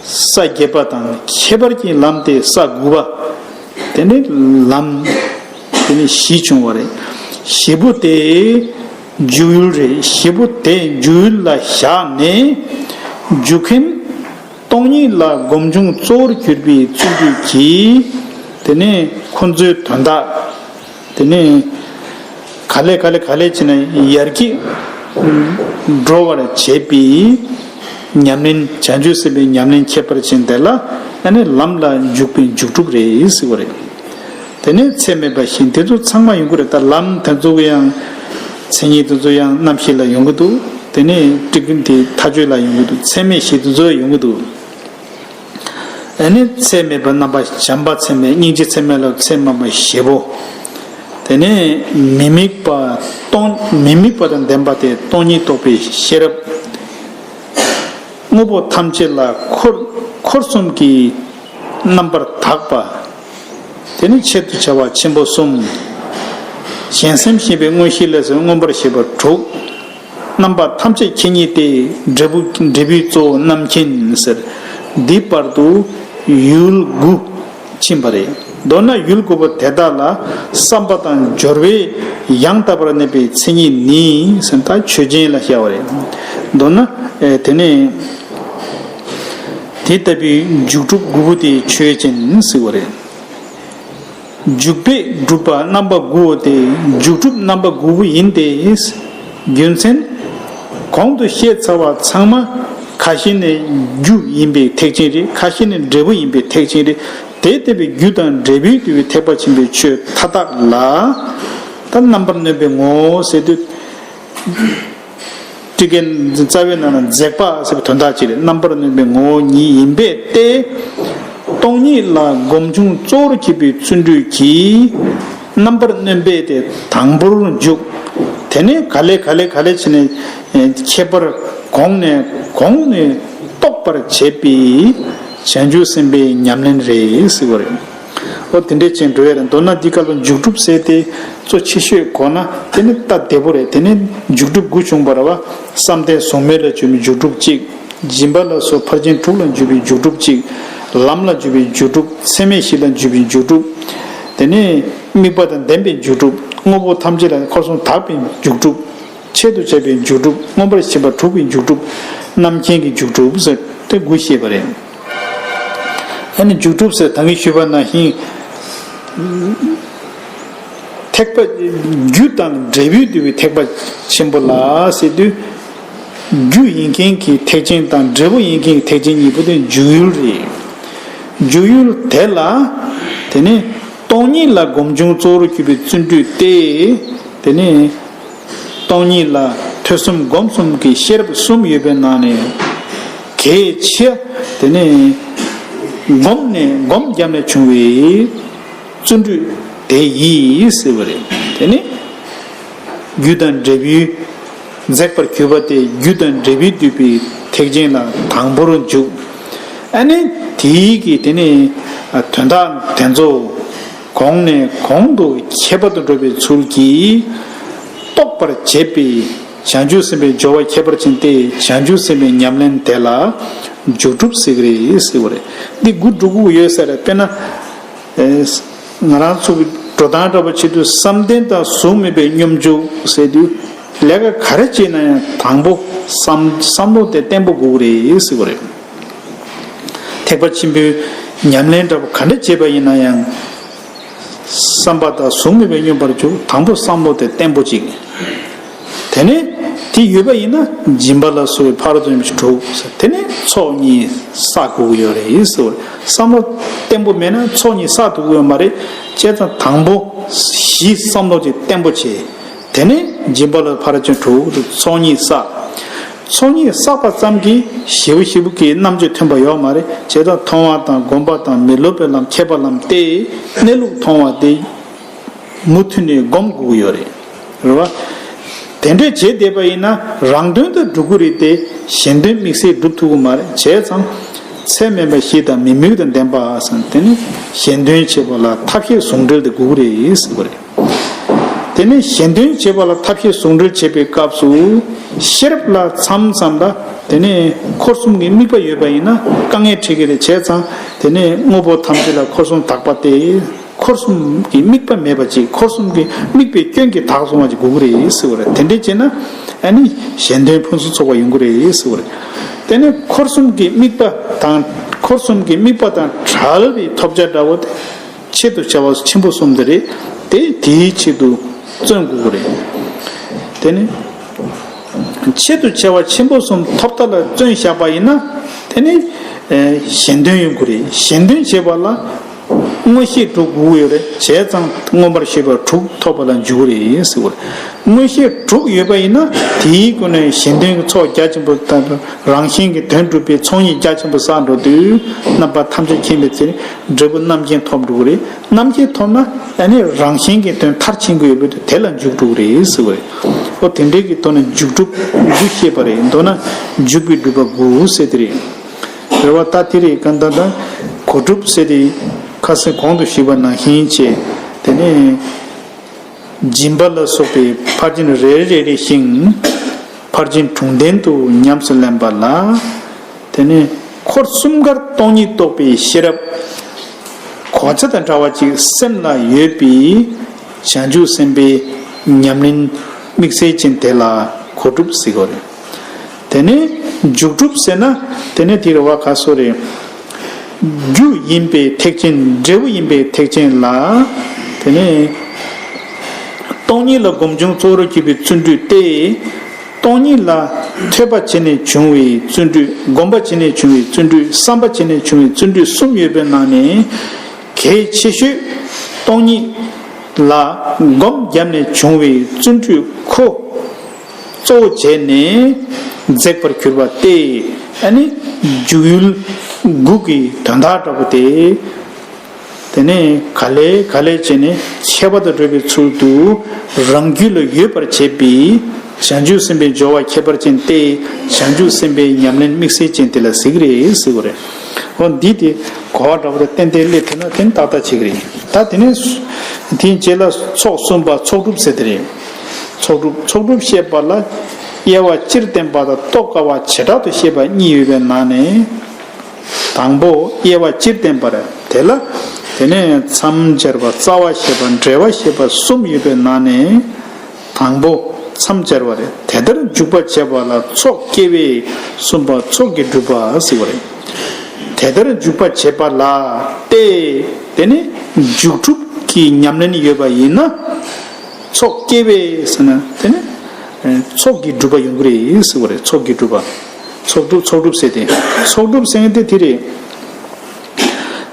ས་བརྒྱད་པ་དང་ཁྱད་པར་གྱི་ལམ་སྟེ་ས་དགུ་པ། དེ་ནས་ལམ། དེ་ནས་བཞི་བྱུང་བ་རེད། བཞི་པོ་དེ་འཇུག་ཡུལ་རེད། བཞི་པོ་དེ་འཇུག་ཡུལ་ལ་བཞག་ནས། འཇུག་མཁན་སྟོང་ཉིད་ལ་སྒོམ་བྱུང་གཙོ་བོར་གྱུར་པའི་བརྩོན་འགྲུས་ཀྱིས། དེ་ནས་ཁོ་ཚོའི་དོན་དག་དེ་ནས་ག་ལེ་ག་ལེ་ག་ལེ་བྱས་ནས་ཡར་རྒྱས་འགྲོ་བར་བྱེད་པའི་ཉམས་ལེན། བྱང་ཆུབ་སེམས་དཔའི་ཉམས་ལེན་ཁྱད་པར་ཅན་དེ་ལ་ཨ་ནི་ལམ་ལ་འཇུག་པའི་འཇུག་སྒྲུབ་རེད་ཟེར་བ་རེད། དེ་ནས་ཚད་མེད་པ་བཞི་དེ་ཚོ་ཚང་མ་ཡོང་གི་རེད། ད་ལམ་དེ་ཚོ་གི་ཡང་མཚན་ཉིད་དེ་ཚོ་ཡང་རྣམ་ཤེས་ལ་ཡོང་གི་འདུག་དེ་ནས་ཏིག་དེ་མཐའ་དཔྱོད་ལ་ཡོང་གི་འདུག་ཚད་མེད་བཞི་དེ་ཚོ་ཡོང་གི་འདུག་ཨ་ནི་ཚད་མེད་པ་རྣམ་པ་བྱམས་པ་ཚད་མེད། སྙིང་རྗེ་ཚད་མེད་ལ་ཚད་མེད་པ་བཞི་པོ། དེ་ནས་མི་དམིགས་པ་སྟོང་མི་དམིགས་པ་དང་ལྡན་པ་སྟེ་སྟོང་ཉིད་རྟོགས་པའི་ཤེས་རབ། དངོས་པོ་ཐམས་ཅད་ལ་འཁོར་འཁོར་གསུམ་གྱི་རྣམ་པར་དག་པ། དེ་ནི་ཆེད་དུ་བྱ་བ་ཆེན་པོ་གསུམ། གཞན་སེམས་ཤེས་པའི་མངོན་ཤེས་ལས་སུ་མངོན་པར་ཤེས་པ་དྲུག་རྣམ་པ་ཐམས་ཅད་མཁྱེན་ཉིད་དེ། འབྲས་བུ་འབྲས་བུའི་གཙོ་བོ་རྣམ་མཁྱེན་ཟེར། འདི་བར་དུ་ཡུལ་དགུ་ཕྱིན་པ་རེད། མདོར་ན་ཡུལ་དགུ་པོ་དེ་དག་ལ་བསམ་པ་དང་སྦྱོར་བས་ཡང་དག་པར་གནས་པའི་མཚན་ཉིད་ནི་ཟེར། ད་ཆོས་ཅན་ལ་བཤད་པ་རེད། མདོར་ན་ཨེ་དེ་ནས་དེ་ལྟ་བུའི་འཇུག་སྒྲུབ་དགུ་པོ་དེ་ཆོས་ཅན་ཟེར་བ་རེད། འཇུག་པས་སྒྲུབ་པ་རྣམ་པ་དགུའོ་སྟེ། འཇུག་སྒྲུབ་རྣམ་པ་དགུ་པོ་ཡིན་ཏེ། རྒྱུ་མཚན། གོང་དུ་བཤད་ཚར་བ་ཚང་མ་ཁ་ཤས་ནི་རྒྱུ་ཡིན་པའི་ཐེག་ཆེན་རེད། ཁ་ཤས་ནི་འབྲས་བུ་ཡིན་པའི་ཐེག་ཆེན་རེད། དེ་ལྟ་བུའི་རྒྱུ་དང་འབྲས་བུས་བསྡུས་པའི་ཐེག་པ་ཆེན་པོའི་ཆོས་མཐའ་དག་ལ་ད་རྣམ་པར་གནོན་པའི་ངོ་བོ་ཟེར་དུས། ཊཱི་ཀའི་རྩ་བའི་ནང་ན་འཛེག་པ་ཟེར་བའི་དོན་དག་ཅིག་རེད། རྣམ་པར་གནོན་པའི་ངོ་བོ་ཉིད་ཡིན་པས་ཏེ། སྟོང་ཉིད་ལ་སྒོམ་བྱུང་གཙོ་བོར་གྱུར་པའི་བརྩོན་འགྲུས་ཀྱིས་རྣམ་པར་གནོན་པས་ཏེ་དང་པོར་འཇུག་དེ་ནས་ག་ལེ་ག་ལེ་ག་ལེ་བྱས་ནས་ཁྱད་པར་གོང་ནས་གོང་ནས་རྟོགས་པར་བྱེད་པའི་བྱང་ཆུབ་སེམས་དཔའི་ཉམས་ལེན་རེད་ཟེར་བ་རེད། ཨོ་དེ་འདྲས་ཅན་འགྲོ་ཡ་རེད། མདོར་ན་འདི་སྐབས་ལ་འཇུག་སྒྲུབ་ཟེར་དེ་གཙོ་ཆེ་ཤོས་གོ་ན་དེ་ནི་སྟབས་བདེ་པོ་རེད། དེ་ནི་འཇུག་སྒྲུབ་དགུ་བྱུང་བ་རེད་བ། བསམ་གཏན་གཟུགས་མེད་ལ་འཇུག་པའི་འཇུག་སྒྲུབ་གཅིག་སྦྱིན་པ་ལ་སོགས་ཕར་ཕྱིན་དྲུག་ལ་འཇུག་པའི་འཇུག་སྒྲུབ་གཅིག་ལམ་ལ་འཇུག་པའི་འཇུག་སྒྲུབ། ཚད་མེད་བཞི་ལ་འཇུག་པའི་འཇུག་སྒྲུབ། དེ་ནི་དམིགས་པ་དང་ལྡན་པའི་འཇུག་སྒྲུབ། དངོས་པོ་ཐམས་ཅད་ལ་འཁོར་གསུམ་དག་པའི་འཇུག་སྒྲུབ། ཆེད་དུ་བྱ་བའི་འཇུག་སྒྲུབ། མངོན་པར་ཤེས་པ་དྲུག་པའི་འཇུག་སྒྲུབ། རྣམ་མཁྱེན་གྱི་འཇུག་སྒྲུབ་ཟེར་ཏེ་དགུ་བཤད་པ་རེད། ཨ་ནི་འཇུག་སྒྲུབ་ཟེར་ད་གིན་ཞུས་པ་ནང་བཞིན། ཐེག་པ་རྒྱུ་དང་འབྲས་བུས་བསྡུས་པའི་ཐེག་པ་ཆེན་པོ་ལ་ཟེར་དུས། རྒྱུ་ཡིན་མཁན་གྱི་ཐེག་ཆེན་དང་འབྲས་བུ་ཡིན་མཁན་གྱི་ཐེག་ཆེན་གཉིས་པོ་དེ་འཇུག་ཡུལ་རེད། འཇུག་ཡུལ་དེ་ལ་དེ་ནི་སྟོང་ཉིད་ལ་སྒོམ་བྱུང་གཙོ་བོར་གྱུར་པའི་བརྩོན་འགྲུས་ཏེ། དེ་ནི་སྟོང་ཉིད་ལ་ཐོས་བསམ་སྒོམ་གསུམ་གྱི་ཤེས་རབ་གསུམ་ཡོད་པའི་ནང་ནས་གལ་ཆེ་དེ་ནི་སྒོམ་ནས་སྒོམ་བརྒྱབ་ནས་བྱུང་བའི་བརྩོན་འགྲུས་དེ་ཡིས་ཟེར་བ་རེད། དེ་ནི་རྒྱུ་དང་འབྲས་བུའི་འཛེགས་པར་གྱུར་པ་སྟེ། རྒྱུ་དང་འབྲས་བུས་བསྡུས་པའི་ཐེག་ཆེན་ལ་དང་པོར་འཇུག་ཨ་ནི་དེའི་གི་དེ་ནི་དོན་དག་དེ་ཚོ་གོང་ནས་གོང་དུ་ཁྱད་པར་དུ་འགྲོ་བའི་ཚུལ་གྱིས་རྟོགས་པར་བྱེད་པའི་བྱང་ཆུབ་སེམས་དཔའི་སྦྱོར་བ་ཁྱད་པར་ཅན་ཏེ། བྱང་ཆུབ་སེམས་དཔའི་ཉམས་ལེན་དེ་ལ་འཇུག་སྒྲུབ་ཟེར་གི་རེད་ཟེར་བ་རེད། འདི་དགུ་འགྲོ་དགོས་ཡོད་ས་རེད། དཔེར་ན། ཨེ། ང་རང་ཚོ་གི་འགྲོ་སྟངས་འདྲ་པོ་བྱེད་དུས་བསམ་གཏན་དང་གཟུགས་མེད་པའི་སྙོམས་འཇུག་ཟེར་དུས་ལས་ཀ་ག་རེ་བྱེད་ན་ཡང་དང་པོ་བསམ་བསམ་བློ་དེ་བརྟན་པོ་དགོས་ཀྱི་རེད་ཟེར་བ་རེད། ཐེག་པ་ཆེན་པོའི་ཉམས་ལེན་འདྲ་པོ་ག་འདྲ་བྱེད་པ་ཡིན་ན་ཡང་བསམ་པ་དང་གཟུགས་མེད་པའི་སྙོམས་པར་འཇུག་དང་པོ་བསམ་བློ་དེ་བརྟན་པོ་གཅིག་དེ་ནས་དེ་ཡོད་པ་ཡིན་ན་སྦྱིན་པ་ལ་སོགས་པའི་ཕ་རོལ་ཏུ་ཡོང་བའི་གྲོགས་ཟེར། དེ་ནས་ཚོགས་གཉིས་བསགས་དགོས་ཀྱི་ཡོད་རེད་ཟེར། བསམ་བློ་བརྟན་པོ་མེད་ན་ཚོགས་གཉིས་བསགས་ཐུབ་ཀྱི་ཡོད་མ་རེད། བྱས་ཙང་དང་པོ་གཞི་བསམ་བློ་ཅིག་བརྟན་པོ་བྱས། དེ་ནས་སྦྱིན་པ་ལ་ཕ་རོལ་ཏུ་ཡོང་བའི་གྲོགས་ཚོགས་གཉིས་བསགས། ཚོགས་གཉིས་བསགས་པ་ཙམ་གྱིས་ཞེ་པོ་ཞེ་པོ་གི་རྣམ་དཔྱོད་ཐོན་པ་ཡོད་མ་རེད། བྱས་ཙང་མཐོང་བ་དང་སྒོམ་པ་དང་མི་སློབ་པའི་ལམ་མཁས་པ་ལམ་སྟེ་གནས་ལུགས་མཐོང་བ་དེ། མུ་མཐུད་ནས་སྒོམ་དགོས་ཀྱི་ཡོད་རེད། རེད་བ། དེ་འདྲས་བྱས་བསྡད་པ་ཡིན་ན་རང་དོན་དུ་འགྲུབ་ཀྱི་རེད་དེ་གཞན་དོན་དམིགས་བསལ་འགྲུབ་ཐུབ་ཀྱི་མ་རེད། བྱས་ཙང་ཚད་མེད་པ་བཞི་དང་མི་དམིགས་དང་ལྡན་པ་ཟེར། དེ་ནི་གཞན་དོན་བྱེད་པ་ལ་ཐབས་ཤེས་ཟུང་འབྲེལ་དེ་དགོས་ཀྱི་རེད་ཟེར་བ་རེད། དེ་ནི་གཞན་དོན་བྱེད་པ་ལ་ཐབས་ཤེས་ཟུང་འབྲེལ་བྱེད་པའི་སྐབས་སུ་ཤེས་རབ་ལ་མཚམས་མཚམས་ལ་དེ་ནི་འཁོར་གསུམ་གྱི་དམིགས་པ་ཡོད་པ་ཡིན་ན་དཀའ་ངལ་འཕྲད་ཀྱི་རེད། བྱས་ཙང་དེ་ནི་དངོས་པོ་ཐམས་ཅད་ལ་འཁོར་གསུམ་དག་པ་སྟེ། འཁོར་གསུམ་གྱི་དམིགས་པ་མེད་པ་ཅིག་འཁོར་གསུམ་གྱི་དམིགས་པའི་སྐྱོན་གྱིས་དག་སོང་བ་ཅིག་དགོས་ཀྱི་རེད་ཟེར་བ་རེད། དེ་འདྲས་བྱས་ན་ཨ་ནི་གཞན་དོན་ཕུན་སུམ་ཚོགས་པ་ཡོང་གི་རེད་ཟེར་བ་རེད། དེ་ནས་འཁོར་གསུམ་གྱི་དམིགས་པ་དང་འཁོར་གསུམ་གྱི་དམིགས་པ་དང་བྲལ་བའི་ཐོབ་བྱ་འདྲ་བོ་དེ་ཆེད་དུ་བྱ་བ་ཆེན་པོ་གསུམ་དེ་རེད། དེ་དེའི་ཆེད་དུ་བརྩོན་དགོས་ཀྱི་རེད། དེ་ནི་ཆེད་དུ་བྱ་བ་ཆེན་པོ་གསུམ་ཐོབ་ཐབས་ལ་བརྩོན་བཞག་པ་ཡིན་ན། དེ་ནི་གཞན་དོན་ཡོང་གི་རེད། གཞན་དོན་བྱེད་པ་ལ་མངོན་ཤེས་དྲུག་དགོས་ཀྱི་ཡོད་རེད། བྱས་ཙང་མངོན་པར་ཤེས་པ་དྲུག་ཐོབ་པ་ལ་འཇུག་གི་རེད་ཟེར་བ་རེད། མངོན་ཤེས་དྲུག་ཡོད་པ་ཡིན་ན་དེའི་སྒོ་ནས་གཞན་དོན་གྱི་ཚོགས་རྒྱ་ཆེན་པོ་དང་། རང་གཞན་གྱི་དོན་སྒྲུབ་པའི་ཚོགས་གཉིས་རྒྱ་ཆེན་པོ་བསགས་འགྲོ་དུས། རྣམ་པ་ཐམས་ཅད་མཁྱེན་པའི་ཚེ་འབྲས་བུ་རྣམ་མཁྱེན་ཐོབ་འགྲོ་གི་རེད། རྣམ་མཁྱེན་ཐོབ་ན་ཨ་ནི་རང་གཞན་གྱི་དོན་མཐར་ཕྱིན་གྱི་ཡོད་པའི་དུས་དེ་ལ་འཇུག་འགྲོ་གི་རེད་ཟེར་བ་རེད། ཨོ་དེ་འདྲའི་གི་ཐོག་ནས་འཇུག་སྒྲུབ་དགུ་བཤད་པ་རེད། མདོར་ན་འཇུག་པའི་སྒྲུབ་པ་དགུ་ཟེར་དེ་རེད། རེད་བ། ད་དེ་རེད། གང་ལྟར་ད་གོ་སྒྲུབ་ཟེར་དེ་ཁ་སང་གོང་དུ་ཞུས་པ་ནང་བཞིན་བྱས། དེ་ནས་སྦྱིན་པ་ལ་སོགས་པའི་ཕར་ཕྱིན་རེ་རེ་རེ་ཞིང་། ཕར་ཕྱིན་དྲུང་ལྡན་དུ་ཉམས་སུ་ལེན་པ་ལ། དེ་ནས་འཁོར་གསུམ་ཀར་སྟོང་ཉིད་རྟོགས་པའི་ཤེས་རབ་གོ་ཆ་དང་འདྲ་བ་ཅིག་སེམས་ལ་ཡོད་པའི་བྱང་ཆུབ་སེམས་དཔའི་ཉམས་ལེན་དམིགས་བསལ་ཅན་དེ་ལ་གོ་སྒྲུབ་ཟེར་གྱི་ཡོད་རེད། དེ་ནས་འཇུག་སྒྲུབ་ཟེར་ན། དེ་ནས་དེ་རེད་བ། ག་སོ་རེད། རྒྱུ་ཡིན་པའི་ཐེག་ཆེན། འབྲས་བུ་ཡིན་པའི་ཐེག་ཆེན་ལ། དེ་ནས་སྟོང་ཉིད་ལ་སྒོམ་བྱུང་གཙོ་བོར་གྱུར་པའི་བརྩོན་འགྲུས་ཏེ། སྟོང་ཉིད་ལ་ཐོས་པ་བྱས་ནས་བྱུང་བའི་བརྩོན་འགྲུས། སྒོམ་པ་བྱས་ནས་བྱུང་བའི་བརྩོན་འགྲུས། བསམ་པ་བྱས་ནས་བྱུང་བའི་བརྩོན་འགྲུས་གསུམ་ཡོད་པའི་ནང་ནས། གལ་ཆེ་ཤོས་སྟོང་ཉིད་ལ་སྒོམ་བརྒྱབ་ནས་བྱུང་བའི་བརྩོན་འགྲུས་ཁོ་གཙོ་བོ་བྱས་ནས་མཛད་པར་གྱུར་པ་སྟེ། ཨ་ནི་འཇུག་ཡུལ་དགུ་གི་དོན་དག་འདྲ་པོ་སྟེ། དེ་ནས་ག་ལེ་ག་ལེ་བྱས་ནས་ཁྱད་པར་དུ་འགྲོ་བའི་ཚུལ་དུ་རང་རྒྱུད་ལ་ཡོད་པར་བྱེད་པའི་བྱང་ཆུབ་སེམས་དཔའི་སྦྱོར་བ་ཁྱད་པར་ཅན་ཏེ། བྱང་ཆུབ་སེམས་དཔའི་ཉམས་ལེན་དམིགས་བསལ་ཅན་དེ་ལ་ཟེར་གྱི་རེད་ཟེར་བ་རེད། འོ་འདི་དེ་གོ་བ་འདྲ་པོ་དང་ཏན་ཏན་སླེབས་ཐུབ་ན་དེ་ནི་ཏག་ཏག་བྱེད་ཀྱི་རེད། ད་དེ་ནས་དེའི་རྗེས་ལ་ཚོགས་གསུམ་པ་ཚོགས་སྒྲུབ་ཟེར་དེ་རེད། ཚོགས་སྒྲུབ། ཚོགས་སྒྲུབ་བཤད་པ་ལ་དབྱེ་བ་སྤྱིར་བསྟན་པ་དང་རྟོགས་དཀའ་བ་བྱེ་བྲག་ཏུ་བཤད་པ་གཉིས་ཡོད་པའི་ནང་ནས། དང་པོ་དབྱེ་བ་སྤྱིར་བསྟན་པ་རེད། དེ་ལ་དེ་ནས་མཚམས་སྦྱར་བ། རྩ་བ་བཤད་པ། འབྲེལ་བ་བཤད་པ་གསུམ་ཡོད་པའི་ནང་ནས། དང་པོ་མཚམས་སྦྱར་བ་རེད། དེ་ལྟར་འཇུག་པ་བྱེད་པ་ལ་ཚོགས་སྐྱེ་བས་གསུངས་པ་ཚོགས་ཀྱི་སྒྲུབ་པ་ཟེར་བ་རེད། དེ་ལྟར་འཇུག་པ་བྱེད་པ་ལ་སྟེ། དེ་ནི་འཇུག་སྒྲུབ་ཀྱི་ཉམས་ལེན་ཡོད་པ་ཡིན་ན། ཚོགས་སྐྱེ་བས་ཟེར་ན་དེ་ནི་ཚོགས་ཀྱི་སྒྲུབ་པ་ཡོང་གི་རེད་ཟེར་བ་རེད། ཚོགས་ཀྱི་སྒྲུབ་པ། ཚོགས་སྒྲུབ། ཚོགས་སྒྲུབ་ཟེར་ཏེ། ཚོགས་སྒྲུབ་ཟེར་མཁན་དེ་དེ་རེད།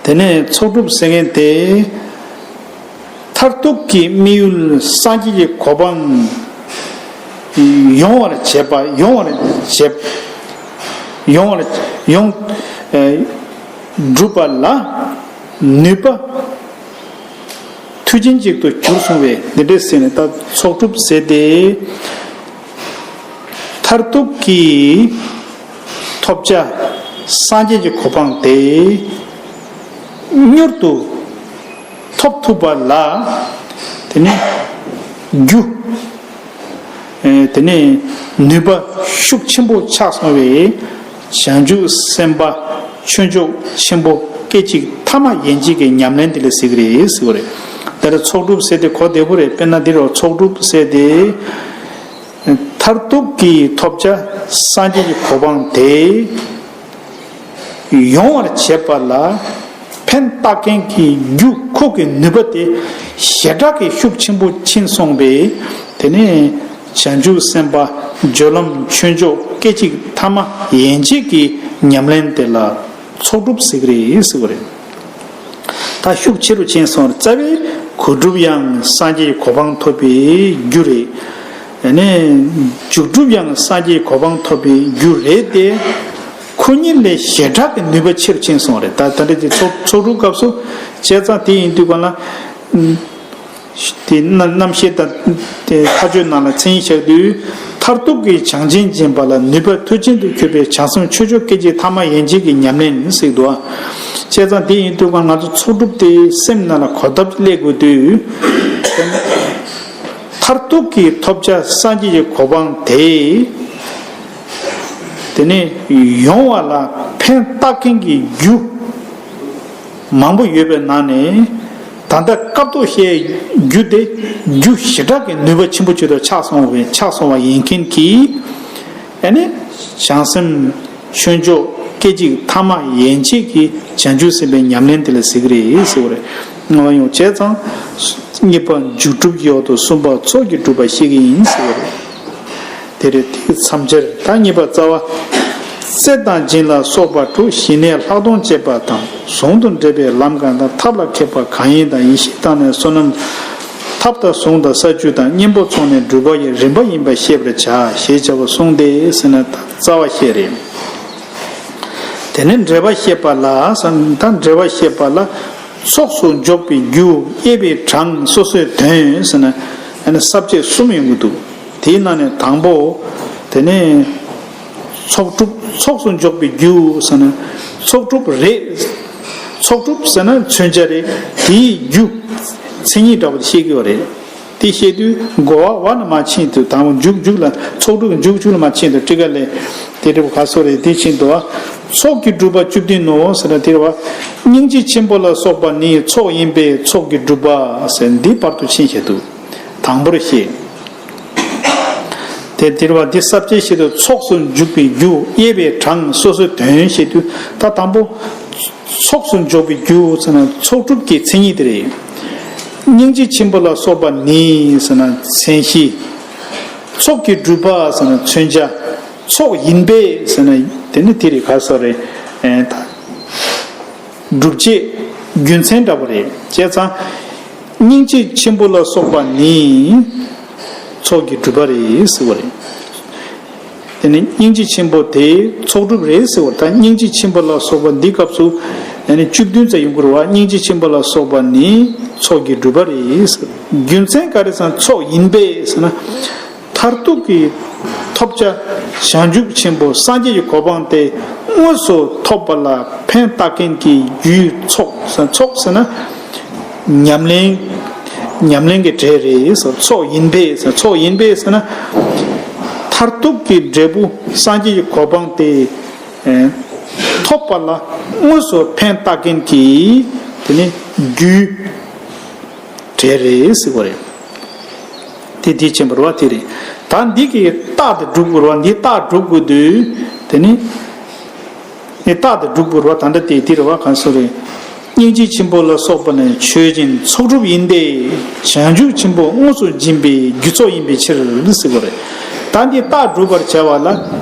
དེ་ནས་ཚོགས་སྒྲུབ་ཟེར་མཁན་དེ། མཐར་ཐུག་གི་དམིགས་ཡུལ་སངས་རྒྱས་ཀྱི་གོ་འཕང་ཡོང་བར་བྱེད་པ། ཡོང་བར་བྱེད། ཡོང་བར་ཡོང་། ཨེ། སྒྲུབ་པ་ལ་ནུས་པ་མཐུ་ཆེན་ཅིག་ཏུ་གྱུར་གསུངས་པས་འདི་འདྲ་ཟེར་ནས། ད་ཚོགས་སྒྲུབ་ཟེར་ཏེ། མཐར་ཐུག་གི་ཐོབ་བྱ་སངས་རྒྱས་ཀྱི་གོ་འཕང་དེ་མྱུར་དུ་ཐོབ་ཐུབ་པ་ལ། དེ་ནི་རྒྱུ། ཨེ། དེ་ནི་ནུས་པ་ཤུགས་ཆེན་པོ་ཆགས་སོང་བས། བྱང་ཆུབ་སེམས་དཔའ་ཆོས་མཆོག་ཆེན་པོ་སྐད་ཅིག་ཐ་མ་ཡན་ཆད་ཀྱི་ཉམས་ལེན་དེ་ལ་ཟེར་གྱི་རེད་ཟེར་བ་རེད། ད་ལྟ་ཚོགས་སྒྲུབ་ཟེར་དེ་གོ་བདེ་པོ་རེད། དཔེར་ན་འདི་རུ་ཚོགས་སྒྲུབ་ཟེར་དེ། མཐར་ཐུག་གི་ཐོབ་བྱ་སངས་རྒྱས་ཀྱི་གོ་འཕང་དེ་ཡོང་བར་བྱེད་པ་ལ་ཕན་བཏགས་མཁན་གྱི་རྒྱུ་ཁོ་གི་ནུས་པ་དེ་ཞེ་དྲག་གི་ཤུགས་ཆེན་པོ་ཕྱིན་སོང་བས། དེ་ནས་བྱང་ཆུབ་སེམས་དཔའ་སྦྱོར་ལམ་ཆོས་མཆོག་སྐད་ཅིག་ཐ་མ་ཡན་ཆད་ཀྱི་ཉམས་ལེན་དེ་ལ་ཚོགས་སྒྲུབ་ཟེར་གྱི་རེད་ཟེར་བ་རེད། ད་ཤུགས་ཆེ་རུ་ཕྱིན་སོང་། རྩ་བའི་གོ་སྒྲུབ་ཡང་སངས་རྒྱས་གོ་འཕང་ཐོབ་པའི་རྒྱུ་རེད། ཨ་ནི་འཇུག་སྒྲུབ་ཡང་སངས་རྒྱས་གོ་འཕང་ཐོབ་པའི་རྒྱུ་རེད་དེ། ཁོ་གཉིས་ལས་ཞེ་དྲག་གི་ནུས་པ་ཆེ་རུ་ཕྱིན་སོང་རེད། ད་ད་ལྟ་དེ་ཚོགས་ཚོགས་སྒྲུབ་སྐབས་སུ་བྱས་ཙང་དེ་ཡིན་དུས་གང་ལ། དེ་རྣམ་རྣམ་བཤད་དང་དེ་མཐའ་དཔྱོད་ནང་ལ་མཚན་ཉིད་བཞག་དུས། མཐར་ཐུག་གི་བྱང་ཆེན་འབྱིན་པ་ལ་ནུས་པ་མཐུ་ཆེན་དུ་གྱུར་པའི་བྱང་སེམས་ཆོས་མཆོག་སྐད་ཅིག་ཐ་མ་ཡན་ཆད་ཀྱི་ཉམས་ལེན་ཟེར་འདུག་ཨ། བྱས་ཙང་དེ་ཡིན་དུས་གང་ང་ཚོ་ཚོགས་སྒྲུབ་དེ་སེམས་ནང་ལ་གོ་ཐབས་སླེབས་དགོས་དུས། མཐར་ཐུག་གི་ཐོབ་བྱ་སངས་རྒྱས་ཀྱི་གོ་འཕང་དེ། དེ་ནས་ཡོང་བ་ལ་ཕན་བཏགས་མཁན་གྱི་རྒྱུ་མང་པོ་ཡོད་པའི་ནང་ནས། ད་ལྟ་སྐབས་ཐོག་བཤད་རྒྱུ་དེ་རྒྱུ་ཞེ་དྲག་གི་ནུས་པ་ཆེན་པོ་ཅིག་ཏུ་ཆགས་སོང་བས། ཆགས་སོང་བ་ཡིན་མཁན་གྱིས། ཨ་ནི་བྱང་སེམས་ཆོས་མཆོག་སྐད་ཅིག་ཐ་མ་ཡན་ཆད་ཀྱི་བྱང་ཆུབ་སེམས་དཔའི་ཉམས་ལེན་དེ་ལ་ཟེར་གྱི་རེད་ཟེར་བ་རེད། ང་ཡང་བྱས་ཙང་གཉིས་པ་འཇུག་སྒྲུབ་ཀྱི་འོག་ཏུ་གསུམ་པ་ཚོགས་ཀྱི་སྒྲུབ་པ་བཤད་ཀྱི་ཡིན་ཟེར་བ་རེད། དེ་རེད། དེ་མཚམས་སྦྱར། ད་གཉིས་པ་རྩ་བ། རྩེ་དང་སྦྱིན་ལ་སོགས་པ་དྲུག། ཞི་གནས་ལྷག་མཐོང་བཅས་པ་དང་། ཟུང་དུ་འབྲེལ་བའི་ལམ་གང་དང་། ཐབས་ལ་མཁས་པ་གང་ཡིན་དང་། ཡེ་ཤེས་དང་ནི་བསོད་ནམས། ཐབས་དང་ཟུང་དང་ས་བཅུ་དང་། གཉེན་པོ་ཚོགས་ནི་སྒྲུབ་པ་ཡི། རིམ་པ་ཡིན་པ་ཤེས་པར་བྱ། ཞེས་བྱ་བ་གསུངས་ཏེ་ཟེར་ན་ད་རྩ་བ་བཤད་རེད། དེ་ནས་འགྲེལ་པ་བཤད་པ་ལ་ཟེར་ན་ད་འགྲེལ་པ་བཤད་པ་ལ། ཚོགས་སུ་འཇོག་པའི་རྒྱུ། དབྱེ་བའི་གྲངས། སོ་སོའི་དོན་ཟེར་ན་ཨ་ནི་ས་བཅད་གསུམ་ཡོང་གི་འདུག་དེའི་ནང་ནས་དང་པོ། དེ་ནས་ཚོགས་སྒྲུབ། ཚོགས་སུ་འཇོག་པའི་རྒྱུ་ཟེར་ན་ཚོགས་སྒྲུབ་རེད། ཚོགས་སྒྲུབ་ཟེར་ན་མཚོན་བྱ་རེད། དེའི་རྒྱུ། མཚན་ཉིད་འདྲ་བོ་དེ་བཤད་ཀྱི་ཡོད་རེད། དེ་བཤད་དུས་རྒོལ་བ་བ་ན་མ་ཕྱིན་དུ། དང་པོ་འཇུག། འཇུག་ལ། ཚོགས་སྒྲུབ་འཇུག། འཇུག་ལ་མ་ཕྱིན་དུ་ཊཱི་ཀ་ལས། དེ་འདྲ་བོ་ག་སོ་རེད། དེ་ཕྱིན་དུ་བ། ཚོགས་ཀྱི་སྒྲུབ་པ་བཅུ་བདུན་ནོ་ཟེར་ན་དེ་རེད་བ། སྙིང་རྗེ་ཆེན་པོ་ལ་སོགས་པ་ནི་ཚོགས་ཡིན་པས་ཚོགས་ཀྱི་སྒྲུབ་པ་ཟེར་འདི་བར་དུ་ཕྱིན་བཤད་དུ། དང་པོར་བཤད། དེ་དེར་བ་འདི་ས་བཅད་བཤད་དུ་ཚོགས་སུ་འཇུག་པའི་རྒྱུ། དབྱེ་བའི་གྲངས། སོ་སོའི་དོན་བཤད་དུས་ད་དང་པོ། ཚོགས་སུ་འཇོག་པའི་རྒྱུ་ཟེར་ན་ཚོགས་སྒྲུབ་ཀྱི་མཚན་ཉིད་དེ་རེད། སྙིང་རྗེ་ཆེན་པོ་ལ་སོགས་པ་ནི་ཟེར་ན་མཚན་གཞི། ཚོགས་ཀྱི་སྒྲུབ་པ་ཟེར་ན་མཚོན་བྱ། ཚོགས་ཡིན་པས་ཟེར་ན་དེ་ནི་དེ་རེད་ག་སོ་རེད། ཨེ་ད། སྒྲུབ་བྱེད་རྒྱུ་མཚན་འདྲ་པོ་རེད། བྱས་ཙང་། སྙིང་རྗེ་ཆེན་པོ་ལ་སོགས་པ་ནི་ཚོགས་ཀྱི་སྒྲུབ་པ་རེད་ཟེར་བ་རེད། དེ་ནི་སྙིང་རྗེ་ཆེན་པོ་དེ་ཚོགས་སྒྲུབ་རེད་ཟེར་བ་ད་སྙིང་རྗེ་ཆེན་པོ་ལ་སོགས་པ་འདི་སྐབས་སུ་ཨ་ནི་བཅུ་བདུན་ཙམ་ཡོང་གི་རེད་བ། སྙིང་རྗེ་ཆེན་པོ་ལ་སོགས་པ་ནི་ཚོགས་ཀྱི་སྒྲུབ་པ་རེད་ཟེར། རྒྱུ་མཚན་ག་རེ་ཟེར་ན་ཚོགས་ཡིན་པས་ཟེར་ན། མཐར་ཐུག་གི་ཐོབ་བྱ་བྱང་ཆུབ་ཆེན་པོ་སངས་རྒྱས་ཀྱི་གོ་འཕང་དེ་དངོས་སུ་ཐོབ་པ་ལ་ཕན་བཏགས་མཁན་གྱི་རྒྱུའི་ཚོགས། ཚོགས་ཟེར་ན་ཉམས་ལེན། ཉམས་ལེན་གྱི་གྲས་རེད་ཟེར། ཚོགས་ཡིན་པས་ཟེར། ཚོགས་ཡིན་པས་ཟེར་ན་མཐར་ཐུག་གི་འབྲས་བུ་སངས་རྒྱས་ཀྱི་གོ་འཕང་དེ་ཐོབ་པ་ལ་དངོས་སུ་ཕན་བཏགས་མཁན་གྱི་དེ་ནི་རྒྱུའི་གྲས་རེད་ཟེར་བ་རེད། དེ་དེ་ཆེན་པོ་རེད་བ། དེ་རེད། ད་འདི་གི་རྟགས་དེ་སྒྲུབ་དགོས་རེད་བ། འདི་རྟགས་སྒྲུབ་དགོས་དུས་དེ་ནི་ནི་རྟགས་དེ་སྒྲུབ་དགོས་རེད་བ། ད་འདྲ་དེ་དེ་རེད་བ། གང་སོ་རེད། སྙིང་རྗེ་ཆེན་པོ་ལ་སོགས་པ་ནི་ཆོས་ཅན་ཚོགས་སྒྲུབ་ཡིན་ཏེ། བྱང་ཆུབ་ཆེན་པོ་དངོས་སུ་འཛིན་པའི་རྒྱུ་ཚོགས་ཡིན་པའི་ཕྱིར་ཟེར་བ་རེད། ད་འདི་རྟགས་སྒྲུབ་པར་བྱ་བ་ལ་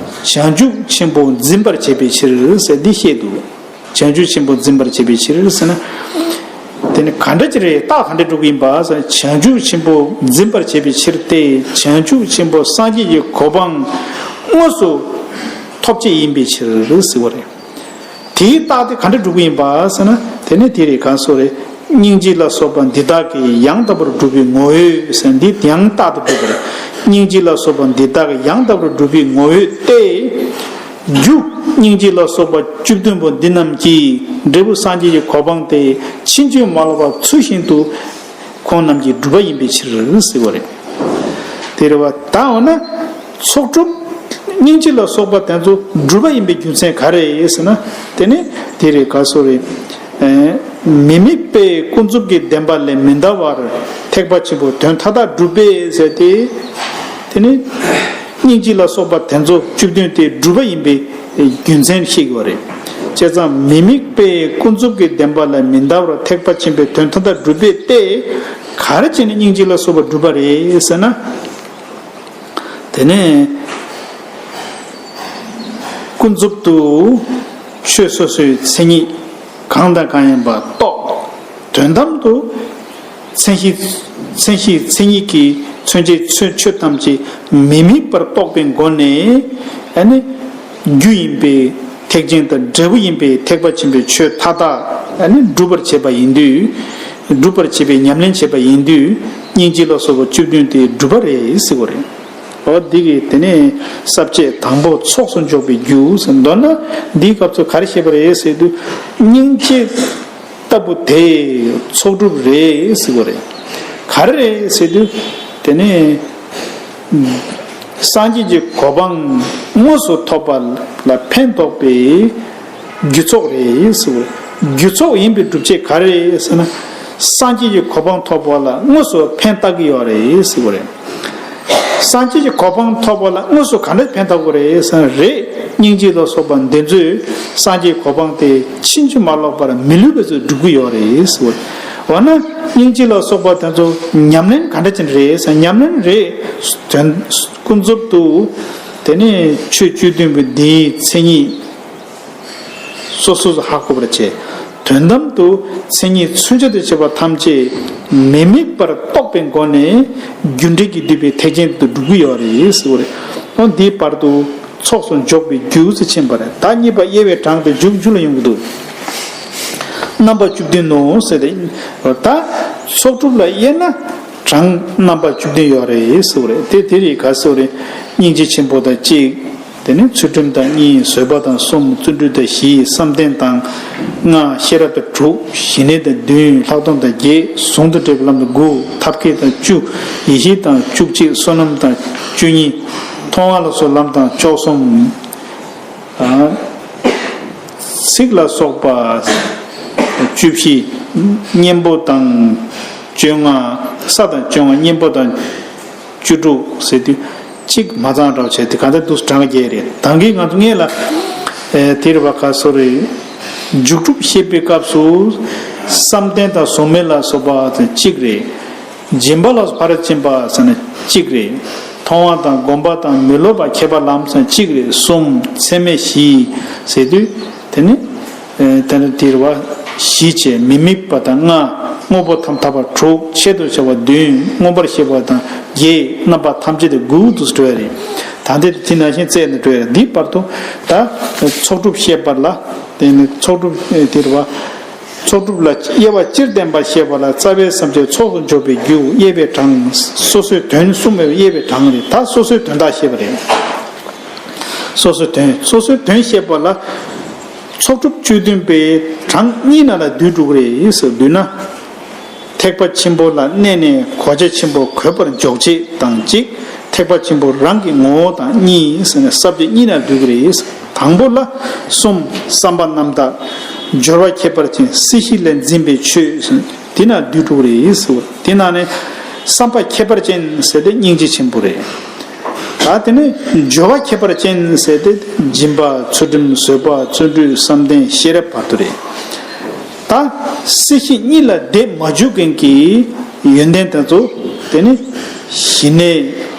བྱང་ཆུབ་ཆེན་པོ་འཛིན་པར་བྱེད་པའི་ཕྱིར་ཟེར་འདི་བཤད་འདུག་བྱང་ཆུབ་ཆེན་པོ་འཛིན་པར་བྱེད་པའི་ཕྱིར་ཟེར་ན། དེ་ནི་ག་འདྲ་ཅིག་རེད། རྟགས་ག་འདྲ་སྒྲུབ་ཀྱི་ཡིན་པ་ཟེར་ན། བྱང་ཆུབ་ཆེན་པོ་འཛིན་པར་བྱེད་པའི་ཕྱིར་ཏེ། བྱང་ཆུབ་ཆེན་པོ་སངས་རྒྱས་ཀྱི་གོ་འཕང་དངོས་སུ་ཐོབ་བྱེད་ཡིན་པའི་ཕྱིར་ཟེར་བ་རེད། དེའི་རྟགས་དེ་ག་འདྲ་སྒྲུབ་ཀྱི་ཡིན་པ་ཟེར་ན། དེ་ནི་དེ་རེད། གང་སོ་རེད། སྙིང་རྗེ་ལ་སོགས་པ་འདི་དག་གི་ཡང་དག་པར་སྒྲུབ་པའི་ངོ་བོས་ཟེར་འདི་ཡང་རྟགས་དེ་སྒྲུབ་པ་རེད། སྙིང་རྗེ་ལ་སོགས་པ་འདི་དག་གི་ཡང་དག་པར་སྒྲུབ་པའི་ངོ་བོས་ཏེ། རྒྱུ། སྙིང་རྗེ་ལ་སོགས་པ་བཅུ་བདུན་པོ་འདི་རྣམས་ཀྱིས་འབྲས་བུ་སངས་རྒྱས་ཀྱི་གོ་འཕང་དེ་ཕྱིན་ཅི་མ་ལོག་པར་ཚུལ་བཞིན་དུ་ཁོང་རྣམས་ཀྱིས་སྒྲུབ་པ་ཡིན་པའི་ཕྱིར་ཟེར་བ་རེད། དེ་རེད་བ། ད་འོ་ན་ཚོགས་སྒྲུབ། སྙིང་རྗེ་ལ་སོགས་པ་དེ་ཚོ་སྒྲུབ་པ་ཡིན་པའི་རྒྱུ་མཚན་ག་རེ་ཟེར་ན། དེ་ནི་དེ་རེད། ག་སོ་རེད། མི་དམིགས་པའི་ཀུན་རྫོབ་ཀྱི་བདེན་པ་ལས་མི་འདའ་བར་ཐེག་པ་ཆེན་པོའི་དོན་མཐའ་དག་སྒྲུབ་པས་ཟེར་ཏེ། དེ་ནི་སྙིང་རྗེ་ལ་སོགས་པ་དེ་ཚོ་བཅུ་བདུན་དེ་སྒྲུབ་པ་ཡིན་པའི་རྒྱུ་མཚན་བཤད་དགོས་རེད། བྱས་ཙང་མི་དམིགས་པའི་ཀུན་རྫོབ་ཀྱི་བདེན་པ་ལས་མི་འདའ་བར་ཐེག་པ་ཆེན་པོའི་དོན་མཐའ་དག་སྒྲུབ་པས་ཏེ། ག་རེ་བྱས་ནས་སྙིང་རྗེ་ལ་སོགས་པ་སྒྲུབ་པ་རེད་ཟེར་ན། དེ་ནས་ཀུན་རྫོབ་ཏུ་ཆོས་སོ་སོའི་མཚན་ཉིད་གང་དང་གང་ཡིན་པ་རྟོགས། དོན་དམ་དུ་མཚན་གཞི། མཚན་གཞིའི་མཚན་ཉིད་ཀྱི་མཚོན་བྱའི་ཆོས། ཆོས་ཐམས་ཅད་མི་དམིགས་པར་རྟོགས་པའི་སྒོ་ནས་ཨ་ནི་རྒྱུ་ཡིན་པའི་ཐེག་ཆེན་དང་འབྲས་བུ་ཡིན་པའི་ཐེག་པ་ཆེན་པོའི་ཆོས་མཐའ་དག་ཨ་ནི་སྒྲུབ་པར་བྱེད་པ་ཡིན་དུས། སྒྲུབ་པར་བྱེད་པའི་ཉམས་ལེན་བྱེད་པ་ཡིན་དུས་སྙིང་རྗེ་ལ་སོགས་པ་བཅུ་བདུན་དེ་སྒྲུབ་པ་རེད་ཟེར་བ་རེད། འོ་འདི་གི་དེ་ནས་ས་བཅད་དང་པོ་ཚོགས་སུ་འཇོག་པའི་རྒྱུ་ཟེར། མདོར་ན་འདིའི་སྐབས་སུ་ག་རེ་བཤད་པ་རེད་ཟེར་དུས། སྙིང་རྗེ་ལྟ་བུ་དེ་ཚོགས་སྒྲུབ་རེད་ཟེར་བ་རེད། ག་རེ་རེད་ཟེར་དུས། དེ་ནས་སངས་རྒྱས་ཀྱི་གོ་འཕང་དངོས་སུ་ཐོབ་པ་ལ་ཕན་ཐོགས་པའི་རྒྱུ་ཚོགས་རེད་ཟེར་བ་རེད། རྒྱུ་ཚོགས་ཡིན་པའི་སྒྲུབ་བྱེད་ག་རེ་རེད་ཟེར་ན། སངས་རྒྱས་ཀྱི་གོ་འཕང་ཐོབ་པ་ལ་དངོས་སུ་ཕན་བཏགས་ཀྱི་ཡོད་རེད་ཟེར་བ་རེད། སངས་རྒྱས་ཀྱི་གོ་འཕང་ཐོབ་པ་ལ་དངོས་སུ་ག་འདྲ་ཕན་ཐོགས་ཀྱི་རེད་ཟེར་ན། རེད། སྙིང་རྗེ་ལ་སོགས་པ་འདི་ཚོས་སངས་རྒྱས་གོ་འཕང་དེ་ཕྱིན་ཅི་མ་ལོག་པར་མི་བསླུ་བའི་ཚུལ་སྒྲུབ་ཀྱི་ཡོད་རེད་ཟེར་བ་རེད། འོ་ན་སྙིང་རྗེ་ལ་སོགས་པ་དེ་ཚོ་ཉམས་ལེན་ག་འདྲ་ཅིག་རེད་ཟེར། ཉམས་ལེན་རེད། དོན་ཀུན་རྫོབ་ཏུ་དེ་ནས་ཆོས་བཅུ་བདུན་པོ་འདིའི་མཚན་ཉིད། སོ་སོ་སོ་ཧ་གོ་བར་བྱེད། དོན་དམ་དུ་མཚན་ཉིད་མཚོན་བྱ་དང་བཅས་པ་ཐམས་ཅད་མི་དམིགས་པར་རྟོགས་པའི་སྒོ་ནས་རྒྱུ་འབྲས་ཀྱིས་བསྡུས་པའི་ཐེག་ཆེན་དུ་འགྲོ་གི་ཡོད་རེད་ཟེར་བ་རེད། འོ་འདིའི་བར་དུ་ཚོགས་སུ་འཇོག་པའི་རྒྱུ་ཟེར་ཕྱིན་པ་རེད། ད་གཉིས་པ་དབྱེ་བའི་གྲངས་དེ་མཇུག་མཇུག་ལ་ཡོང་གི་འདུག་རྣམ་པ་བཅུ་བདུན་ནོ་ཟེར་ཏེ། ད་ཚོགས་སྒྲུབ་ལ་དབྱེ་ན་གྲངས་རྣམ་པ་བཅུ་བདུན་ཡོད་རེད་ཟེར་བ་རེད། དེ་དེ་རེད་ག་ཟེར་བ་རེད། སྙིང་རྗེ་ཆེན་པོ་དང་གཅིག་དེ་ནས་ཚུལ་ཁྲིམས་དང་གཉིས། བཟོད་པ་དང་གསུམ། བརྩོན་འགྲུས་དང་བཞི། བསམ་གཏན་དང་ལྔ། ཤེས་རབ་དང་དྲུག་ཞི་གནས་དང་བདུན། ལྷག་མཐོང་དང་བརྒྱད། ཟུང་དུ་འབྲེལ་བའི་ལམ་དང་དགུ། ཐབས་མཁས་དང་བཅུ། ཡེ་ཤེས་དང་བཅུ་གཅིག་བསོད་ནམས་དང་བཅུ་གཉིས། མཐོང་བ་ལ་སོགས་ལམ་དང་བཅུ་གསུམ། ཚིག་ལ་སོགས་པ་བཅུ་བཞི། གཉེན་པོ་དང་བཅོ་ལྔ། ས་དང་བཅོ་ལྔ། གཉེན་པོ་དང་བཅུ་དྲུག་ཟེར་དུས་གཅིག་མ་ཚང་འདྲ་བ་བྱས་ཏེ་གང་ལྟར་འདུག་གྲངས་བརྒྱད་རེད། ད་གིན་ང་ཚོ་སྔོན་ལ་ཨེ་དེ་རེད་བ། ག་སོ་རེད། མཇུག་སྒྲུབ་བཤད་པའི་སྐབས་སུ་བསམ་གཏན་དང་གཟུགས་མེད་ལ་སོགས་པ་གཅིག་རེད། སྦྱིན་པ་ལ་ཕར་ཕྱིན་པ་ཟེར་ན་གཅིག་རེད། མཐོང་བ་དང་སྒོམ་པ་དང་མི་སློབ་པ་མཁས་པ་ལམ་ཟེར་ན་གཅིག་རེད། གསུམ། ཚད་མེད་བཞི་ཟེར་དུས་དེ་ནི་ཨེ་དེ་ནི་དེ་རེད་བ། བཞི་བྱས། མི་དམིགས་པ་དང་ལྔ། དངོས་པོ་ཐམས་ཐ་བ་དྲུག་ཆེད་དུ་བྱ་བ་བདུན། མངོན་པར་ཤེས་པ་དང་བརྒྱད། རྣམ་པ་ཐམས་ཅད་དེ་དགུ་འདུག་སེ་འགྲོ་ཡ་རེད། ད་འདི་དེ་ནང་བཞིན་བཙལ་ནས་འགྲོ་ཡ་རེད། འདིའི་བར་དུ་ད་ཚོགས་སྒྲུབ་བཤད་པ་ལ་དེ་ནི་ཚོགས་སྒྲུབ་ཨེ་དེ་རེད་བ། ཚོགས་སྒྲུབ་ལ་དབྱེ་བ་སྤྱིར་བསྟན་པར་བཤད་པ་ལ་རྩ་བའི་བསམ་བྱ་ཚོགས་སུ་འཇོག་པའི་རྒྱུ། དབྱེ་བའི་གྲངས། སོ་སོའི་དོན་གསུམ་པའི་དབྱེ་བའི་གྲངས་རེད། ད་སོ་སོའི་དོན་དག་བཤད་པ་རེད། སོ་སོའི་དོན། སོ་སོའི་དོན་བཤད་པ་ལ་ཚོགས་སྒྲུབ་བཅུ་བདུན་པའི་གྲངས་གཉིས་ནང་ལ་བསྡུས་འགྲོ་གི་རེད་ཟེར། བསྡུས་ན། ཐེག་པ་ཆེན་པོ་ལ་གནས་ནས་གོ་ཆ་ཆེན་པོ་གོས་པར་འཇོག་བྱེད་དང་གཅིག་ཐེག་པ་ཆེན་པོ་རང་གི་ངོ་བོ་དང་གཉིས་ཟེར་ནས་ས་བཅད་གཉིས་ནང་བསྡུས་ཀྱི་རེད། དང་པོ་ལ་གསུམ། བསམ་པ་རྣམ་དག་སྦྱོར་བ་ཁྱད་པར་ཅན། སྲིད་ཞི་ལས་འཛིན་པའི་ཆོས་ཟེར་དེ་ནང་བསྡུས་འགྲོ་གི་རེད་ཟེར། དེ་ནང་ནས་བསམ་པ་ཁྱད་པར་ཅན་ཟེར་དེ་སྙིང་རྗེ་ཆེན་པོ་རེད། ད་དེ་ནས་སྦྱོར་བ་ཁྱད་པར་ཅན་ཟེར་དེ་སྦྱིན་པ། ཚུལ་ཁྲིམས། བཟོད་པ། བརྩོན་འགྲུས། བསམ་གཏན། ཤེས་རབ་བར་དུ་རེད། ད་སྲིད་ཞི་གཉིས་ལ་བསྡད་མ་བཅུག་མཁན་གྱི་ཡོན་ཏན་དེ་ཚོ་དེ་ནི་ཞི་གནས།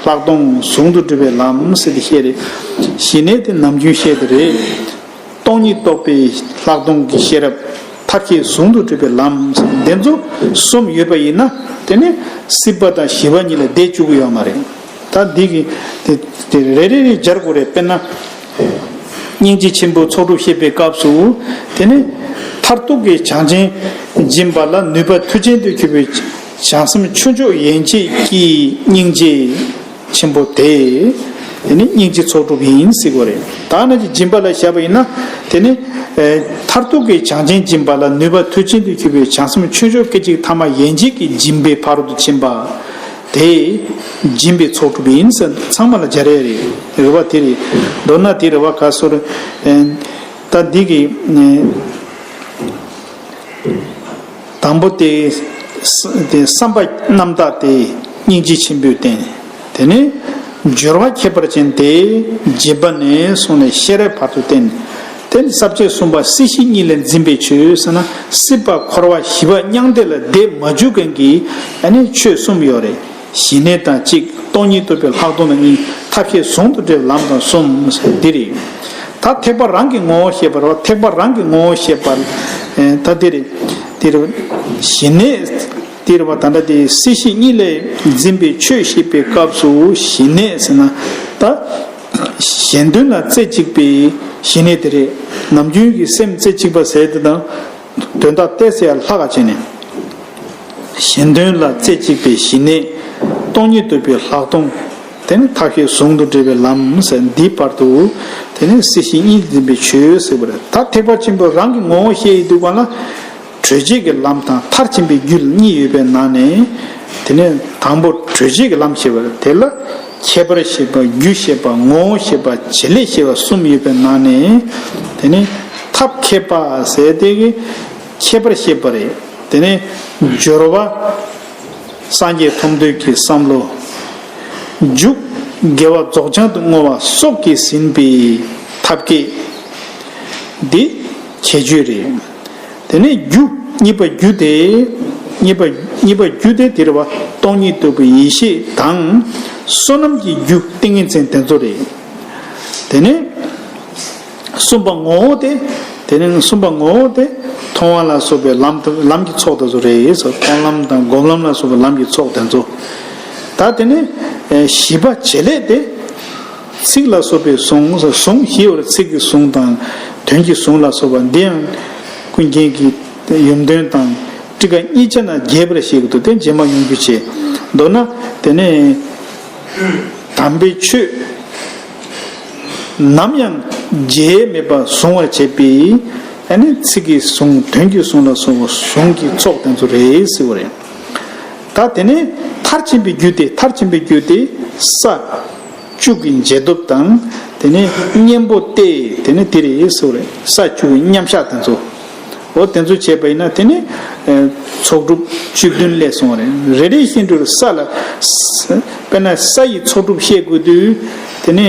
ལྷག་མཐོང་། ཟུང་དུ་འབྲེལ་བའི་ལམ་ཟེར་ཏེ་བཤད་རེད། ཞི་གནས་དེ་ནམ་རྒྱུན་བཤད་དེ་རེད། སྟོང་ཉིད་རྟོགས་པའི་ལྷག་མཐོང་གི་ཤེས་རབ། ཐབས་ཤེས་ཟུང་དུ་འབྲེལ་བའི་ལམ་ཟེར་དེ་ཚོ་གསུམ་ཡོད་པ་ཡིན་ན་དེ་ནི་སྲིད་པ་དང་ཞི་བ་གཉིས་ལ་བསྡད་བཅུག་གི་ཡོད་མ་རེད། ད་འདི་གི་དེ་དེ་རེ་རེ་རེ་སྦྱར་དགོས་རེད། དཔེར་ན། སྙིང་རྗེ་ཆེན་པོའི་ཚོགས་སྒྲུབ་བཤད་པའི་སྐབས་སུ། དེ་ནི་མཐར་ཐུག་གི་བྱང་ཆེན་སྦྱིན་པ་ལ་ནུས་པ་མཐུ་ཅན་དུ་གྱུར་པའི་བྱང་སེམས་ཆོས་མཆོག་ཡན་ཆད་ཀྱི་སྙིང་རྗེ་ཆེན་པོ་དེ། དེ་ནི་སྙིང་རྗེ་ཚོགས་སྒྲུབ་ཡིན་ཟེར་དགོས་རེད། ད་ནི་སྦྱིན་པ་ལ་བཞག་པ་ཡིན་ན། དེ་ནི་མཐར་ཐུག་གི་བྱང་ཆེན་སྦྱིན་པ་ལ་ནུས་པ་མཐུ་ཅན་དུ་གྱུར་པའི་བྱང་སེམས་ཆོས་མཆོག་སྐད་ཅིག་ཐ་མ་ཡན་ཆད་ཀྱི་སྦྱིན་པའི་ཕ་རོལ་ཏུ་ཕྱིན་པ། དེ་སྦྱིན་པའི་ཚོགས་སྒྲུབ་ཡིན་ཟེར་ཚང་མ་ལ་སྦྱར་ཡ་རེད། རེད་བ། དེ་རེད། མདོར་ན་དེ་རེད་བ། ག་སོར། ད་འདི་གི་དང་པོ་དེ་དེ་བསམ་པ་རྣམ་དག་དེ་སྙིང་རྗེ་ཆེན་པོས་བསྟན། དེ་ནས་སྦྱོར་བ་ཁྱད་པར་ཅན་དེ་སྦྱིན་པ་ནས་བཟུང་ནས་ཤེས་རབ་བར་དུ་བསྟན། དེ་ནི་ས་བཅད་གསུམ་པ་སྲིད་ཞི་གཉིས་ལས་འཛིན་པའི་ཆོས་ཟེར་ན། སྲིད་པ་འཁོར་བ་ཞི་བ་མྱང་འདས་ལ་བསྡད་མ་བཅུག་མཁན་གྱི་ཨ་ནི་ཆོས་གསུམ་ཡོད་རེད། ཞི་གནས་དང་གཅིག་སྟོང་ཉིད་རྟོགས་པའི་ལྷག་མཐོང་དང་གཉིས། ཐབས་ཤེས་ཟུང་དུ་འབྲེལ་ལམ་དང་གསུམ་འདི་རེད། ད་ཐེག་པ་རང་གི་ངོ་བོ་བཤད་པ་རེད་བ། ཐེག་པ་རང་གི་ངོ་བོ་བཤད་པ། ད་འདི་རེད། འདི་རེད། ཞི་གནས་འདི་རེད་བ། ད་ལྟ་དེ་སྲིད་ཞི་གཉིས་ལས་འཛིན་པའི་ཆོས་བཤད་པའི་སྐབས་སུ་ཞི་གནས་ཟེར་ན། ད་གཞན་དོན་ལ་རྩེ་གཅིག་པའི་ཞི་གནས་དེ་རེད། ནམ་རྒྱུན་གྱི་སེམས་རྩེ་གཅིག་པ་ཟེར་དེ་དང་། དོན་དག་གཏད་ས་ཡ་ལྷག་ག་བྱས་ནས། གཞན་དོན་ལ་རྩེ་གཅིག་པའི་ཞི་གནས། སྟོང་ཉིད་རྟོགས་པའི་ལྷག་མཐོང་། དེ་ནི་ཐབས་ཤེས་ཟུང་དུ་འབྲེལ་བའི་ལམ་ཟེར་འདིའི་བར་དུ། དེ་ནི་སྲིད་ཞི་གཉིས་འཛིན་པའི་ཆོས་ཟེར་བ་རེད། ད་ཐེག་པ་ཆེན་པོའི་རང་གི་ངོ་བོ་བཤད་ཡི་འདུག་པ་ལ། གྲོལ་བྱེད་ཀྱི་ལམ་དང་མཐར་ཕྱིན་པའི་རྒྱུ་གཉིས་ཡོད་པའི་ནང་ནས། དེ་ནི་དང་པོ་གྲོལ་བྱེད་ཀྱི་ལམ་ཞེས་པ་རེད། དེ་ལ་ཁྱད་པར་ཞེས་པ། རྒྱུ་ཞེས་པ། ངོ་བོ་ཞེས་པ། བྱེད་ལས་ཞེས་པ་གསུམ་ཡོད་པའི་ནང་ནས། དེ་ནི་ཐབས་མཁས་པ་ཟེར་དེ་གི་ཁྱད་པར་བཤད་པ་རེད། དེ་ནས་སྦྱོར་བ། སངས་རྒྱས་ཐོབ་འདོད་ཀྱི་བསམ་བློ། འཇུག་དགེ་བ་རྫོགས་བྱང་དུ་བསྔོ་བ་སོགས་ཀྱིས་ཟིན་པའི་ཐབས་མཁས། འདི་ཁྱད་ཆོས་རེད། དེ་ནས་རྒྱུ། གཉིས་པ་རྒྱུ་དེ། གཉིས་པ་གཉིས་པ་རྒྱུ་དེ་དེ་རེད་བ། སྟོང་ཉིད་རྟོགས་པའི་ཡེ་ཤེས་དང་། བསོད་ནམས་ཀྱི་རྒྱུ་ཏིང་ངེ་འཛིན་དེ་ཚོ་རེད། དེ་ནས་གསུམ་པ་ངོ་བོ་དེ། དེ་ནས་གསུམ་པ་ངོ་བོ་དེ་མཐོང་བ་ལ་སོགས་པའི་ལམ་དུ་ལམ་གྱི་ཚོགས་དེ་ཚོ་རེད་ཟེར། མཐོང་ལམ་དང་སྒོམ་ལམ་ལ་སོགས་པའི་ལམ་གྱི་ཚོགས་དེ་ཚོ། ད་དེ་ནས་བཞི་པ་བྱེད་ལས་དེ། ཚིག་ལ་སོགས་པའི་གཟུངས། གཟུངས་ཞེས་པར་ཚིག་གི་གཟུངས་དང་དོན་གྱི་གཟུངས་ལ་སོགས་པ་འདི་ཡང་ཀུན་མཁྱེན་གྱི་ཡུམ་དོན་དང་ཊཱི་ཀ་གཉིས་ཆ་ན་རྒྱས་པར་བཤད་ཀྱི་འདུག་དེ་རྗེས་མ་ཡོང་རྒྱུ་བྱེད། མདོར་ན་དེ་ནས་དམ་པའི་ཆོས་ནམ་ཡང་བརྗེད་མེད་པར་གཟུང་བར་བྱེད་པའི་ཨ་ནི་ཚིག་གི་གཟུངས། དོན་གྱི་གཟུངས་ལ་སོགས་པ་གཟུངས་ཀྱི་ཚོགས་དེ་ཚོ་རེད་ཟེར་བ་རེད། ད་དེ་ནས་མཐར་ཕྱིན་པའི་རྒྱུ་དེ། མཐར་ཕྱིན་པའི་རྒྱུ་དེ་ས་བཅུ་གི་འབྱེད་སྟོབས་དང་། དེ་ནས་གཉེན་པོ་སྟེ། དེ་ནས་དེ་རེད་ཟེར་བ་རེད། ས་བཅུ་གི་མཉམ་གཞག་དེ་ཚོ། འོ་དེ་ཚོ་བྱས་པ་ཡིན་ན་དེ་ནི་ཨེ་ཚོགས་སྒྲུབ་བཅུ་བདུན་སླེབས་སོང་བ་རེད། རེ་རེ་བཞིན་དུ་ས་ལ། ས། དཔེར་ན་ས་ཡི་ཚོགས་སྒྲུབ་བཤད་དགོས་དུས། དེ་ནི་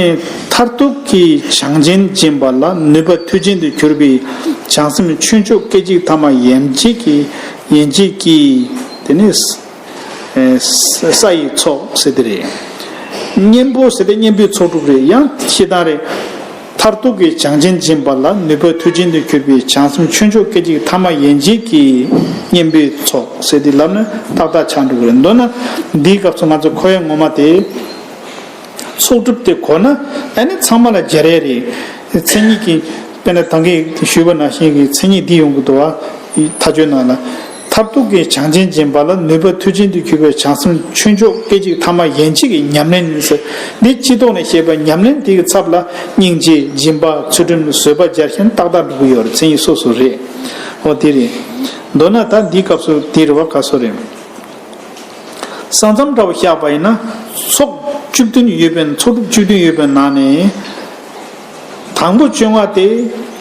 མཐར་ཐུག་གི་བྱང་ཆེན་འབྱིན་པ་ལ་ནུས་པ་མཐུ་ཆེན་དུ་གྱུར་པའི་བྱང་སེམས་ཆོས་མཆོག་སྐད་ཅིག་ཐ་མ་ཡན་ཆད་ཀྱི། ཡན་ཆད་ཀྱི་དེ་ནི་ས། ཨེ་ས། ས་ཡི་ཚོགས་ཟེར་དེ་རེད། གཉེན་པོ་ཟེར་དེ་གཉེན་པོའི་ཚོགས་སྒྲུབ་རེད། ཡང་བཤད་སྟངས་རེད། མཐར་ཐུག་གི་བྱང་ཆེན་འབྱིན་པ་ལ་ནུས་པ་མཐུ་ཆེན་དུ་གྱུར་པའི་བྱང་སེམས་ཆོས་མཆོག་སྐད་ཅིག་ཐ་མ་ཡན་ཆད་ཀྱི་གཉེན་པོའི་ཚོགས་ཟེར་དེ་ལབ་ན་ཏག་ཏག་ཆགས་འགྲོ་གི་རེད། མདོར་ན་འདིའི་སྐབས་སུ་ང་ཚོ་མཁོ་ཡ་ངོ་མ་དེ། ཚོགས་སྒྲུབ་དེ་གོ་ན་ཨ་ནི་ཚང་མ་ལ་སྦྱར་ཡ་རེད། མཚན་ཉིད་ཀྱི། དཔེར་ན་ད་གིན་ཞུས་པ་ནང་བཞིན་གྱི་མཚན་ཉིད་འདི་ཡོང་གི་འདུག་བ། མཐའ་དཔྱོད་ནང་ལ། མཐར་ཐུག་གི་བྱང་ཆེན་འབྱིན་པ་ལ་ནུས་པ་མཐུ་ཆེན་དུ་གྱུར་པའི་བྱང་སེམས་ཆོས་མཆོག་སྐད་ཅིག་ཐ་མ་ཡན་ཆད་ཀྱི་ཉམས་ལེན་ཡིན་ཟེར། འདི་སྤྱི་ལྡོག་ནས་བཤད་པ་ཉམས་ལེན་དེ་གི་ཚབ་ལ་སྙིང་རྗེ། སྦྱིན་པ། ཚུལ་ཁྲིམས། བཟོད་པ་སྦྱར་ཞིང་ཏག་ཏག་འགྲོ་གི་ཡོད་རེད། མཚན་ཉིད་སོ་སོ་རེད། འོ་དེ་རེད། མདོར་ན་ད་འདིའི་སྐབས་སུ་དེ་རེད་བ། ག་སོ་རེད། ས་མཚམས་འདྲ་བོ་བཞག་པ་ཡིན་ན། ཚོགས་བཅུ་བདུན་ཡོད་པའི། ཚོགས་སྒྲུབ་བཅུ་བདུན་ཡོད་པའི་ནང་ནས། དང་པོ་བཅོ་ལྔ་དེ་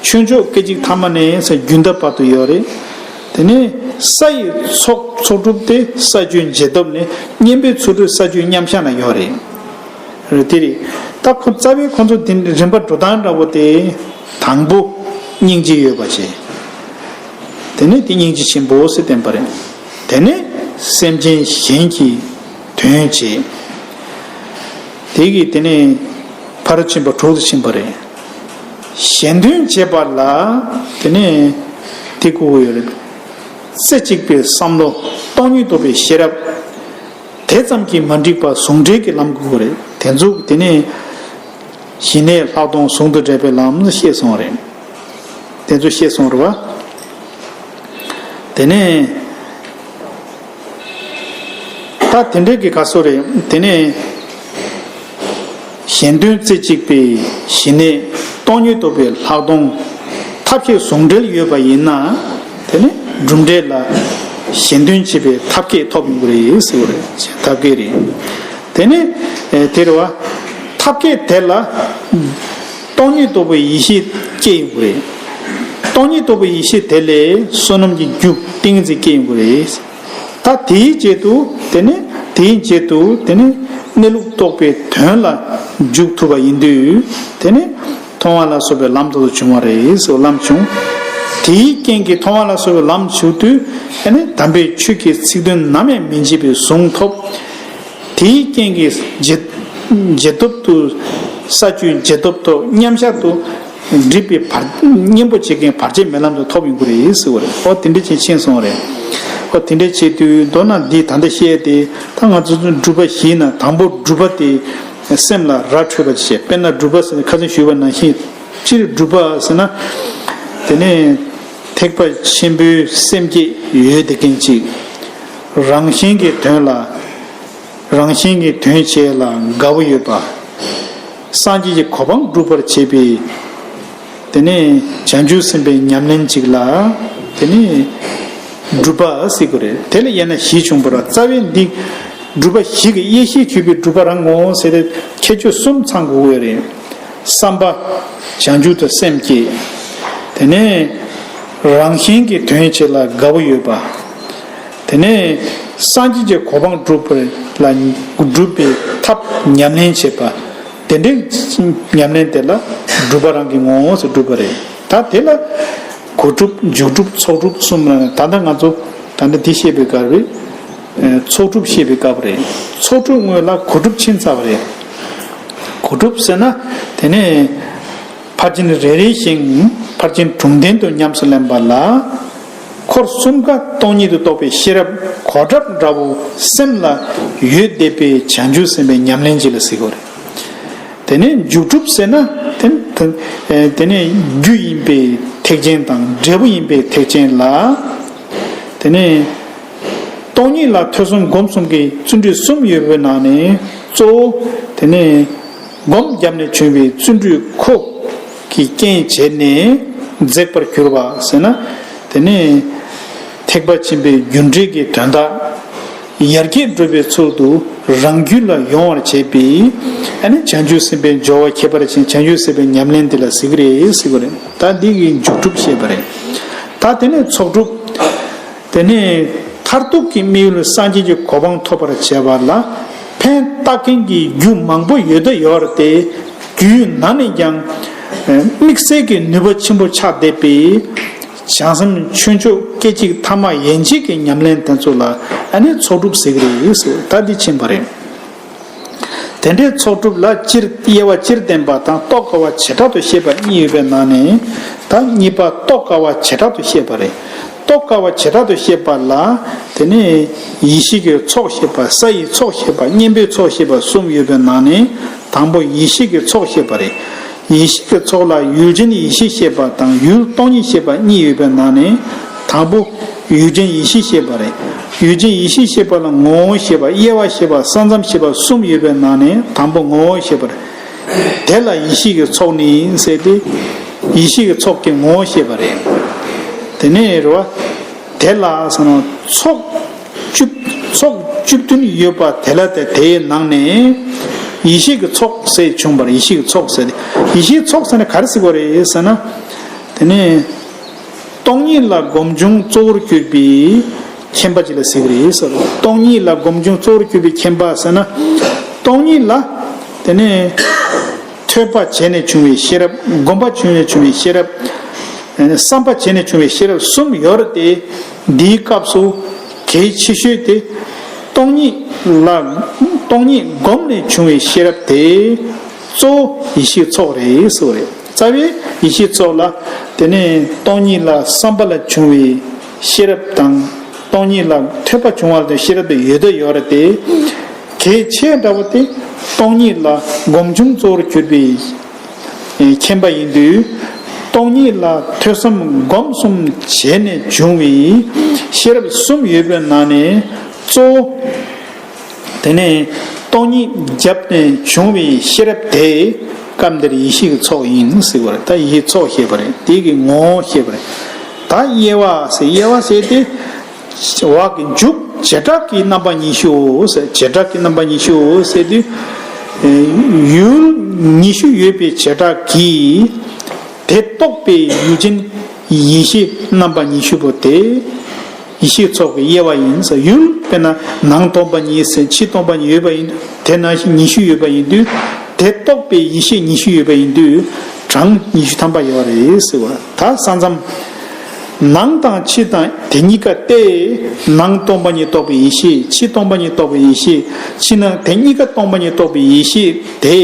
ཆོས་མཆོག་སྐད་ཅིག་ཐ་མ་ནས་ས་རྒྱུན་མཐའ་བར་དུ་ཡོད་རེད། དེ་ནས་ས་ཡི་ཚོགས། ཚོགས་སྒྲུབ་དེ་ས་བཅུའི་འབྱེད་སྟོབས་ནས་གཉེན་པོའི་ཚོགས་སྒྲུབ་ས་བཅུའི་མཉམ་གཞག་ན་ཡོད་རེད། རེད་དེ་རེད། ད་ཁོ་རྩ་བའི་ཁོ་ཚོ་དེ་རིམ་པ་འགྲོ་སྟངས་འདྲ་བོ་དེ། དང་པོ་སྙིང་རྗེ་ཡོད་པ་བྱས། དེ་ནས་དེ་སྙིང་རྗེ་ཆེན་པོ་ཟེར་བསྟན་པ་རེད། དེ་ནས་སེམས་ཅན་གཞན་གྱི་དོན་བྱས། དེ་གིས་དེ་ནས་ཕར་ཕྱིན་པ་དྲུག་ཏུ་ཕྱིན་པ་རེད། གཞན་དོན་བྱེད་པ་ལ་དེ་ནས་དེ་དགོས་ཀྱི་ཡོད་རེད། རྩེ་གཅིག་པའི་བསམ་བློ། སྟོང་ཉིད་རྟོགས་པའི་ཤེས་རབ། དེ་ཙམ་གྱིས་མ་འགྲིག་པར་ཟུང་འབྲེལ་གྱི་ལམ་དགོས་ཀྱི་རེད། དེ་ཚོ་དེ་ནས་ཞི་གནས་ལྷག་མཐོང་ཟུང་དུ་འབྲེལ་བའི་ལམ་ཞེས་གསུངས་པ་རེད། དེ་ཚོ་ཞེས་གསུངས་རེད་བ། དེ་ནས་ད་དེ་འདྲའི་གི་ག་སོ་རེད། དེ་ནས་གཞན་དོན་རྩེ་གཅིག་པའི་ཞི་གནས། སྟོང་ཉིད་རྟོགས་པའི་ལྷག་མཐོང་ཐབས་ཤེས་ཟུང་འབྲེལ་ཡོད་པ་ཡིན་ན། དེ་ནི་གྲུབ་འབྲས་ལ་གཞན་དོན་བྱེད་པའི་ཐབས་མཁས་ཐོབ་ཡོང་གི་རེད་ཟེར་བ་རེད། ཐབས་མཁས་རེད། དེ་ནས་ཨེ་དེ་རེད་བ། ཐབས་མཁས་དེ་ལ་སྟོང་ཉིད་རྟོགས་པའི་ཡེ་ཤེས་སྐྱེ་ཡོང་གི་རེད། སྟོང་ཉིད་རྟོགས་པའི་ཡེ་ཤེས་དེ་ལས་བསོད་ནམས་ཀྱི་རྒྱུ་ཏིང་ངེ་འཛིན་སྐྱེ་ཡོང་གི་རེད། ད་དེའི་རྗེས་སུ་དེ་ནི། དེའི་རྗེས་སུ་དེ་ནི་གནས་ལུགས་རྟོགས་པའི་དོན་ལ་འཇུག་ཐུབ་པ་ཡིན་དུས། དེ་ནི་མཐོང་བ་ལ་སོགས་པའི་ལམ་དུ་བྱུང་བ་རེད་ཟེར་བ་ལམ་བྱུང་། དེའི་རྐྱེན་གྱིས་མཐོང་བ་ལ་སོགས་པའི་ལམ་བྱུང་དུས། དེ་ནི་དམ་པའི་ཆོས་ཀྱི་ཚིག་དོན་ནམ་ཡང་མི་འབྱེད་པའི་གཟུངས་ཐོབ། དེའི་རྐྱེན་གྱིས་འབྱེད། འབྱེད་སྟོབས་དུ། ས་བཅུའི་འབྱེད་སྟོབས་ཐོབ། མཉམ་གཞག་ཏུ་འགྲིབ་པའི་བར། གཉེན་པོ་བྱེད་མཁན་བར་ཆད་མེད་ལམ་དུ་ཐོབ་ཡོང་གི་རེད་ཟེར་བ་རེད། ཨོ་དེ་འདྲ་ཅིག་ཕྱིན་སོང་བ་རེད། ཨོ་དེ་འདྲ་བྱེད་དུས་མདོར་ན་འདི་ད་ལྟ་བཤད་དེ། ད་ང་ཚོ་སྒྲུབ་པ་བཞི་ན་དང་པོ་སྒྲུབ་པ་དེ་སེམས་ལ་ར་འཕྲོད་པ་ཅིག་བྱས། དཔེར་ན་སྒྲུབ་པ་ཟེར་ན་ཁ་སང་ཞུས་པ་ནང་བཞིན། སྤྱིར་སྒྲུབ་པ་ཟེར་ན། དེ་ནས་ཐེག་པ་ཆེན་པོའི་སེམས་བསྐྱེད་ཡོད་བསྡད་མཁན་ཅིག་རང་གཞན་གྱི་དོན་ལ། རང་གཞན་གྱི་དོན་བྱེད་ལ་དགའ་བོ་ཡོད་པ། སངས་རྒྱས་ཀྱི་གོ་འཕང་སྒྲུབ་པར་བྱེད་པའི། དེ་ནས་བྱང་ཆུབ་སེམས་དཔའི་ཉམས་ལེན་ཅིག་ལ། དེ་ནས་སྒྲུབ་པ་ཟེར་གྱི་རེད། དེ་ལ་དབྱེ་ན་བཞི་བྱུང་བ་རེད། རྩ་བའི་འདི་སྒྲུབ་པ་བཞི་གི་དབྱེ་གཞི་བྱས་པའི་སྒྲུབ་པ་རང་ངོ་ཟེར་ཏེ་ཁྱད་ཆོས་གསུམ་ཚང་དགོས་ཀྱི་རེད། བསམ་པ། བྱང་ཆུབ་ཏུ་སེམས་བསྐྱེད། དེ་ནས་རང་གཞན་གྱི་དོན་བྱེད་ལ་དགའ་བོ་ཡོད་པ། དེ་ནས་སངས་རྒྱས་ཀྱི་གོ་འཕང་སྒྲུབ་པ་ལ་སྒྲུབ་པའི་ཐབས་ཉམས་ལེན་བྱེད་པ། དེ་འདྲའི་ཉམས་ལེན་དེ་ལ་སྒྲུབ་པ་རང་གི་ངོ་བོ་སུ་སྒྲུབ་པ་རེད། ད་དེ་ལ་གོ་སྒྲུབ་འཇུག་སྒྲུབ་ཚོགས་སྒྲུབ་གསུམ་ལ་ད་ལྟ་ང་ཚོ་ ད་ནི་འདི་བཤད་པའི་སྐབས་རེད། ཚོགས་སྒྲུབ་བཤད་པའི་སྐབས་རེད། ཚོགས་སྒྲུབ་སྔོན་ལ་གོ་སྒྲུབ་ཕྱིན་ཚར་བ་རེད། གོ་སྒྲུབ་ཟེར་ན་དེ་ནས་ཕར་ཕྱིན་རེ་རེ་བཞིན་ཕར་ཕྱིན་དྲུང་ལྡན་དུ་ཉམས་སུ་ལེན་པ་ལ། འཁོར་གསུམ་ཀ་སྟོང་ཉིད་དུ་རྟོགས་པའི་ཤེས་རབ་གོ་ཁྲབ་འདྲ་བོ་སེམས་ལ་ཡོད་བསྡད་པའི་བྱང་ཆུབ་སེམས་དཔའི་ཉམས་ལེན་ཅིག་ལ་ཟེར་གྱི་ཡོད་རེད། དེ་ནས་འཇུག་སྒྲུབ་ཟེར་ན་དེ་དེ་ནས་རྒྱུ་ཡིན་པའི་ཐེག་ཆེན་དང་འབྲས་བུ་ཡིན་པའི་ཐེག་ཆེན་ལ། དེ་ནས་སྟོང་ཉིད་ལ་ཐོས་བསམ་སྒོམ་གསུམ་གྱི་བརྩོན་འགྲུས་གསུམ་ཡོད་པའི་ནང་ནས་གཙོ་བོ་དེ་ནས་སྒོམ་བརྒྱབ་ནས་བྱུང་བའི་བརྩོན་འགྲུས་ཁོ་གིས་རྐྱེན་བྱས་ནས་འཛེགས་པར་གྱུར་པ་ཟེར་ན། དེ་ནས་ཐེག་པ་ཆེན་པོའི་རྒྱུ་འབྲས་ཀྱི་དོན་དག་ཡར་རྒྱས་འགྲུབ་པའི་ཚུལ་དུ་རང་རྒྱུད་ལ་ཡོང་བར་བྱེད་པའི་ཨ་ནི་བྱང་ཆུབ་སེམས་དཔའི་སྦྱོར་བ་ཁྱད་པར་ཅན་བྱང་ཆུབ་སེམས་དཔའི་ཉམས་ལེན་འདི་ལ་ཟེར་གྱི་རེད་ཟེར་གྱི་རེད། ད་འདི་གི་འཇུག་སྒྲུབ་བཤད་པ་རེད། ད་དེ་ནས་ཚོགས་སྒྲུབ། དེ་ནས་མཐར་ཐུག་གི་དམིགས་ཡུལ་སངས་རྒྱས་ཀྱི་གོ་འཕང་ཐོབ་པར་བྱེད་པ་ལ་ཕན་བཏགས་མཁན་གྱི་རྒྱུ་མང་པོ་ཡོད་དོ་ཡོད་རེད་དེ། རྒྱུའི་ནང་ནས་ཀྱང་དམིགས་བསལ་གྱི་ནུས་པ་ཆེན་པོ་ཆགས་བསྡད་པའི་བྱང་སེམས་ཆོས་མཆོག་སྐད་ཅིག་ཐ་མ་ཡན་ཆད་ཀྱི་ཉམས་ལེན་དེ་ཚོ་ལ་ཨ་ནི་ཚོགས་སྒྲུབ་ཟེར་གྱི་རེད་ཟེར། ད་འདི་ཕྱིན་པ་རེད། དེ་འདྲའི་ཚོགས་སྒྲུབ་ལ་སྤྱིར་དབྱེ་བ་སྤྱིར་བསྟན་པ་དང་རྟོགས་དཀའ་བ་བྱེ་བྲག་ཏུ་བཤད་པ་གཉིས་ཡོད་པའི་ནང་ནས། ད་གཉིས་པ་རྟོགས་དཀའ་བ་བྱེ་བྲག་ཏུ་བཤད་པ་རེད། རྟོགས་དཀའ་བ་བྱེ་བྲག་ཏུ་བཤད་པ་ལ། དེ་ནས་ཡེ་ཤེས་ཀྱི་ཚོགས་བཤད་པ། ས་ཡི་ཚོགས་བཤད་པ། གཉེན་པོའི་ཚོགས་བཤད་པ་གསུམ་ཡོད་པའི་ནང་ནས། དང་པོ་ཡེ་ཤེས་ཀྱི་ཚོགས་བཤད་པ་རེད། ཡེ་ཤེས་ཀྱི་ཚོགས་ལ་ཡུལ་ཅན་ཡེ་ཤེས་བཤད་པ་དང་ཡུལ་སྟོང་ཉིད་བཤད་པ་གཉིས་ཡོད་པའི་ནང་ནས། དང་པོ་ཡུལ་ཅན་ཡེ་ཤེས་བཤད་པ་རེད། ཡུལ་ཅན་ཡེ་ཤེས་བཤད་པ་ལ་ངོ་བོ་བཤད་པ། དབྱེ་བ་བཤད་པ། ས་མཚམས་བཤད་པ་གསུམ་ཡོད་པའི་ནང་ནས་དང་པོ་ངོ་བོ་བཤད་པ་རེད། དེ་ལ་ཡེ་ཤེས་ཀྱི་ཚོགས་ནི་ཟེར་ཏེ། ཡེ་ཤེས་ཀྱི་ཚོགས་ཀྱི་ངོ་བོ་བཤད་པ་རེད། དེ་ནས་རེད་བ། དེ་ལ་ཟེར་ན་ཚོགས་བཅུ། ཚོགས་བཅུ་བདུན་ཡོད་པ་དེ་ལ་དེ་དེའི་ནང་ནས་ཡེ་ཤེས་ཀྱི་ཚོགས་ཟེར་བྱུང་བར་ཡེ་ཤེས་ཀྱི་ཚོགས་ཟེར་ཏེ། ཡེ་ཤེས་ཚོགས་ཟེར་ན་ག་རེ་ཟེར་དགོས་རེད་ཟེར་ན། དེ་ནས་སྟོང་ཉིད་ལ་སྒོམ་བྱུང་གཙོ་བོར་གྱུར་པའི་མཁྱེན་པ་ཅིག་ལ་ཟེར་གྱི་རེད་ཟེར། སྟོང་ཉིད་ལ་སྒོམ་བྱུང་གཙོ་བོར་གྱུར་པའི་མཁྱེན་པ་ཟེར་ན། སྟོང་ཉིད་ལ་དེ་ནས་ཐོས་པ་བྱས་ནས་བྱུང་བའི་ཤེས་རབ། སྒོམ་པ་བྱས་ནས་བྱུང་བའི་ཤེས་རབ། བསམ་པ་བྱས་ནས་བྱུང་བའི་ཤེས་རབ་གསུམ་ཡོད་རེད་དེ། འདིའི་སྐབས་སུ་གལ་ཆེ་ཤོས་དེ་སྟོང་ཉིད་ལ། སྟོང་ཉིད་བསྒོམས་ནས་བྱུང་བའི་ཤེས་རབ་དེ་གཙོ་བོ་ཡེ་ཤེས་ཚོགས་རེད་ཟེར་བ་རེད། རྩ་བའི་ཡེ་ཤེས་ཚོགས་ལ་དེ་ནས་སྟོང་ཉིད་ལ་བསམ་པ་ལ་བྱུང་བའི་ཤེས་རབ་དང་། སྟོང་ཉིད་ལ་ཐོས་པ་བྱུང་བ་ལ་ཤེས་རབ་དེ་ཡོད་དོ་ཡོད་རེད་དེ། གལ་ཆེ་དྲགས་པོ་དེ་སྟོང་ཉིད་ལ་སྒོམ་བྱུང་གཙོ་བོར་གྱུར་པའི་མཁྱེན་པ་ཡིན་དུས། སྟོང་ཉིད་ལ་ཐོས་བསམ་སྒོམ་གསུམ་བྱས་ནས་བྱུང་བའི་ཤེས་རབ་གསུམ་ཡོད་པའི་ནང་ནས་གཙོ་བོ། དེ་ནས་སྟོང་ཉིད་བརྒྱབ་ནས་བྱུང་བའི་ཤེས་རབ་དེ་སྐབས་འདིར་ཡེ་ཤེས་ཀྱི་ཚོགས་ཡིན་ཟེར་བ་རེད། ད་ཡེ་ཤེས་ཚོགས་ཞེས་པ་རེད། དེ་གི་ངོ་བོ་ཞེས་པ་རེད། ད་དབྱེ་བ་ཟེར། དབྱེ་བ་ཟེར་ཏེ། འོག་གི་མཇུག་བྱེ་བྲག་གི་རྣམ་པ་ཉི་ཤུའོ་ཟེར། བྱེ་བྲག་གི་རྣམ་པ་ཉི་ཤུའོ་ཟེར་དུས། ཡུལ་ཉི་ཤུ་ཡོད་པའི་བྱེ་བྲག་གིས་དེ་རྟོགས་པའི་ཡུལ་ཅན་ཡེ་ཤེས་རྣམ་པ་ཉི་ཤུ་པོ་དེ་ཡེ་ཤེས་ཚོགས་ཀྱི་དབྱེ་བ་ཡིན་ཟེར། ཡུལ་དཔེར་ན་ནང་སྟོང་པ་ཉིད་ཟེར་ཕྱི་སྟོང་པ་ཉིད་ཡོད་པ་ཡིན། དེ་ནང་བཞིན་ཉི་ཤུ་ཡོད་པ་ཡིན་དུས། དེ་རྟོགས་པའི་ཡེ་ཤེས་ཉི་ཤུ་ཡོད་པ་ཡིན་དུས་གྲངས་ཉི་ཤུ་ཐམ་པ་ཡོད་རེད་ཟེར་བ། ད་ས་མཚམས། ནང་དང་ཕྱི་དང་དེ་གཉིས་ཀ་སྟེ། ནང་སྟོང་པ་ཉིད་རྟོགས་པའི་ཡེ་ཤེས། ཕྱི་སྟོང་པ་ཉིད་རྟོགས་པའི་ཡེ་ཤེས། ཕྱི་ནང་དེ་གཉིས་ཀ་སྟོང་པ་ཉིད་རྟོགས་པའི་ཡེ་ཤེས་དེ།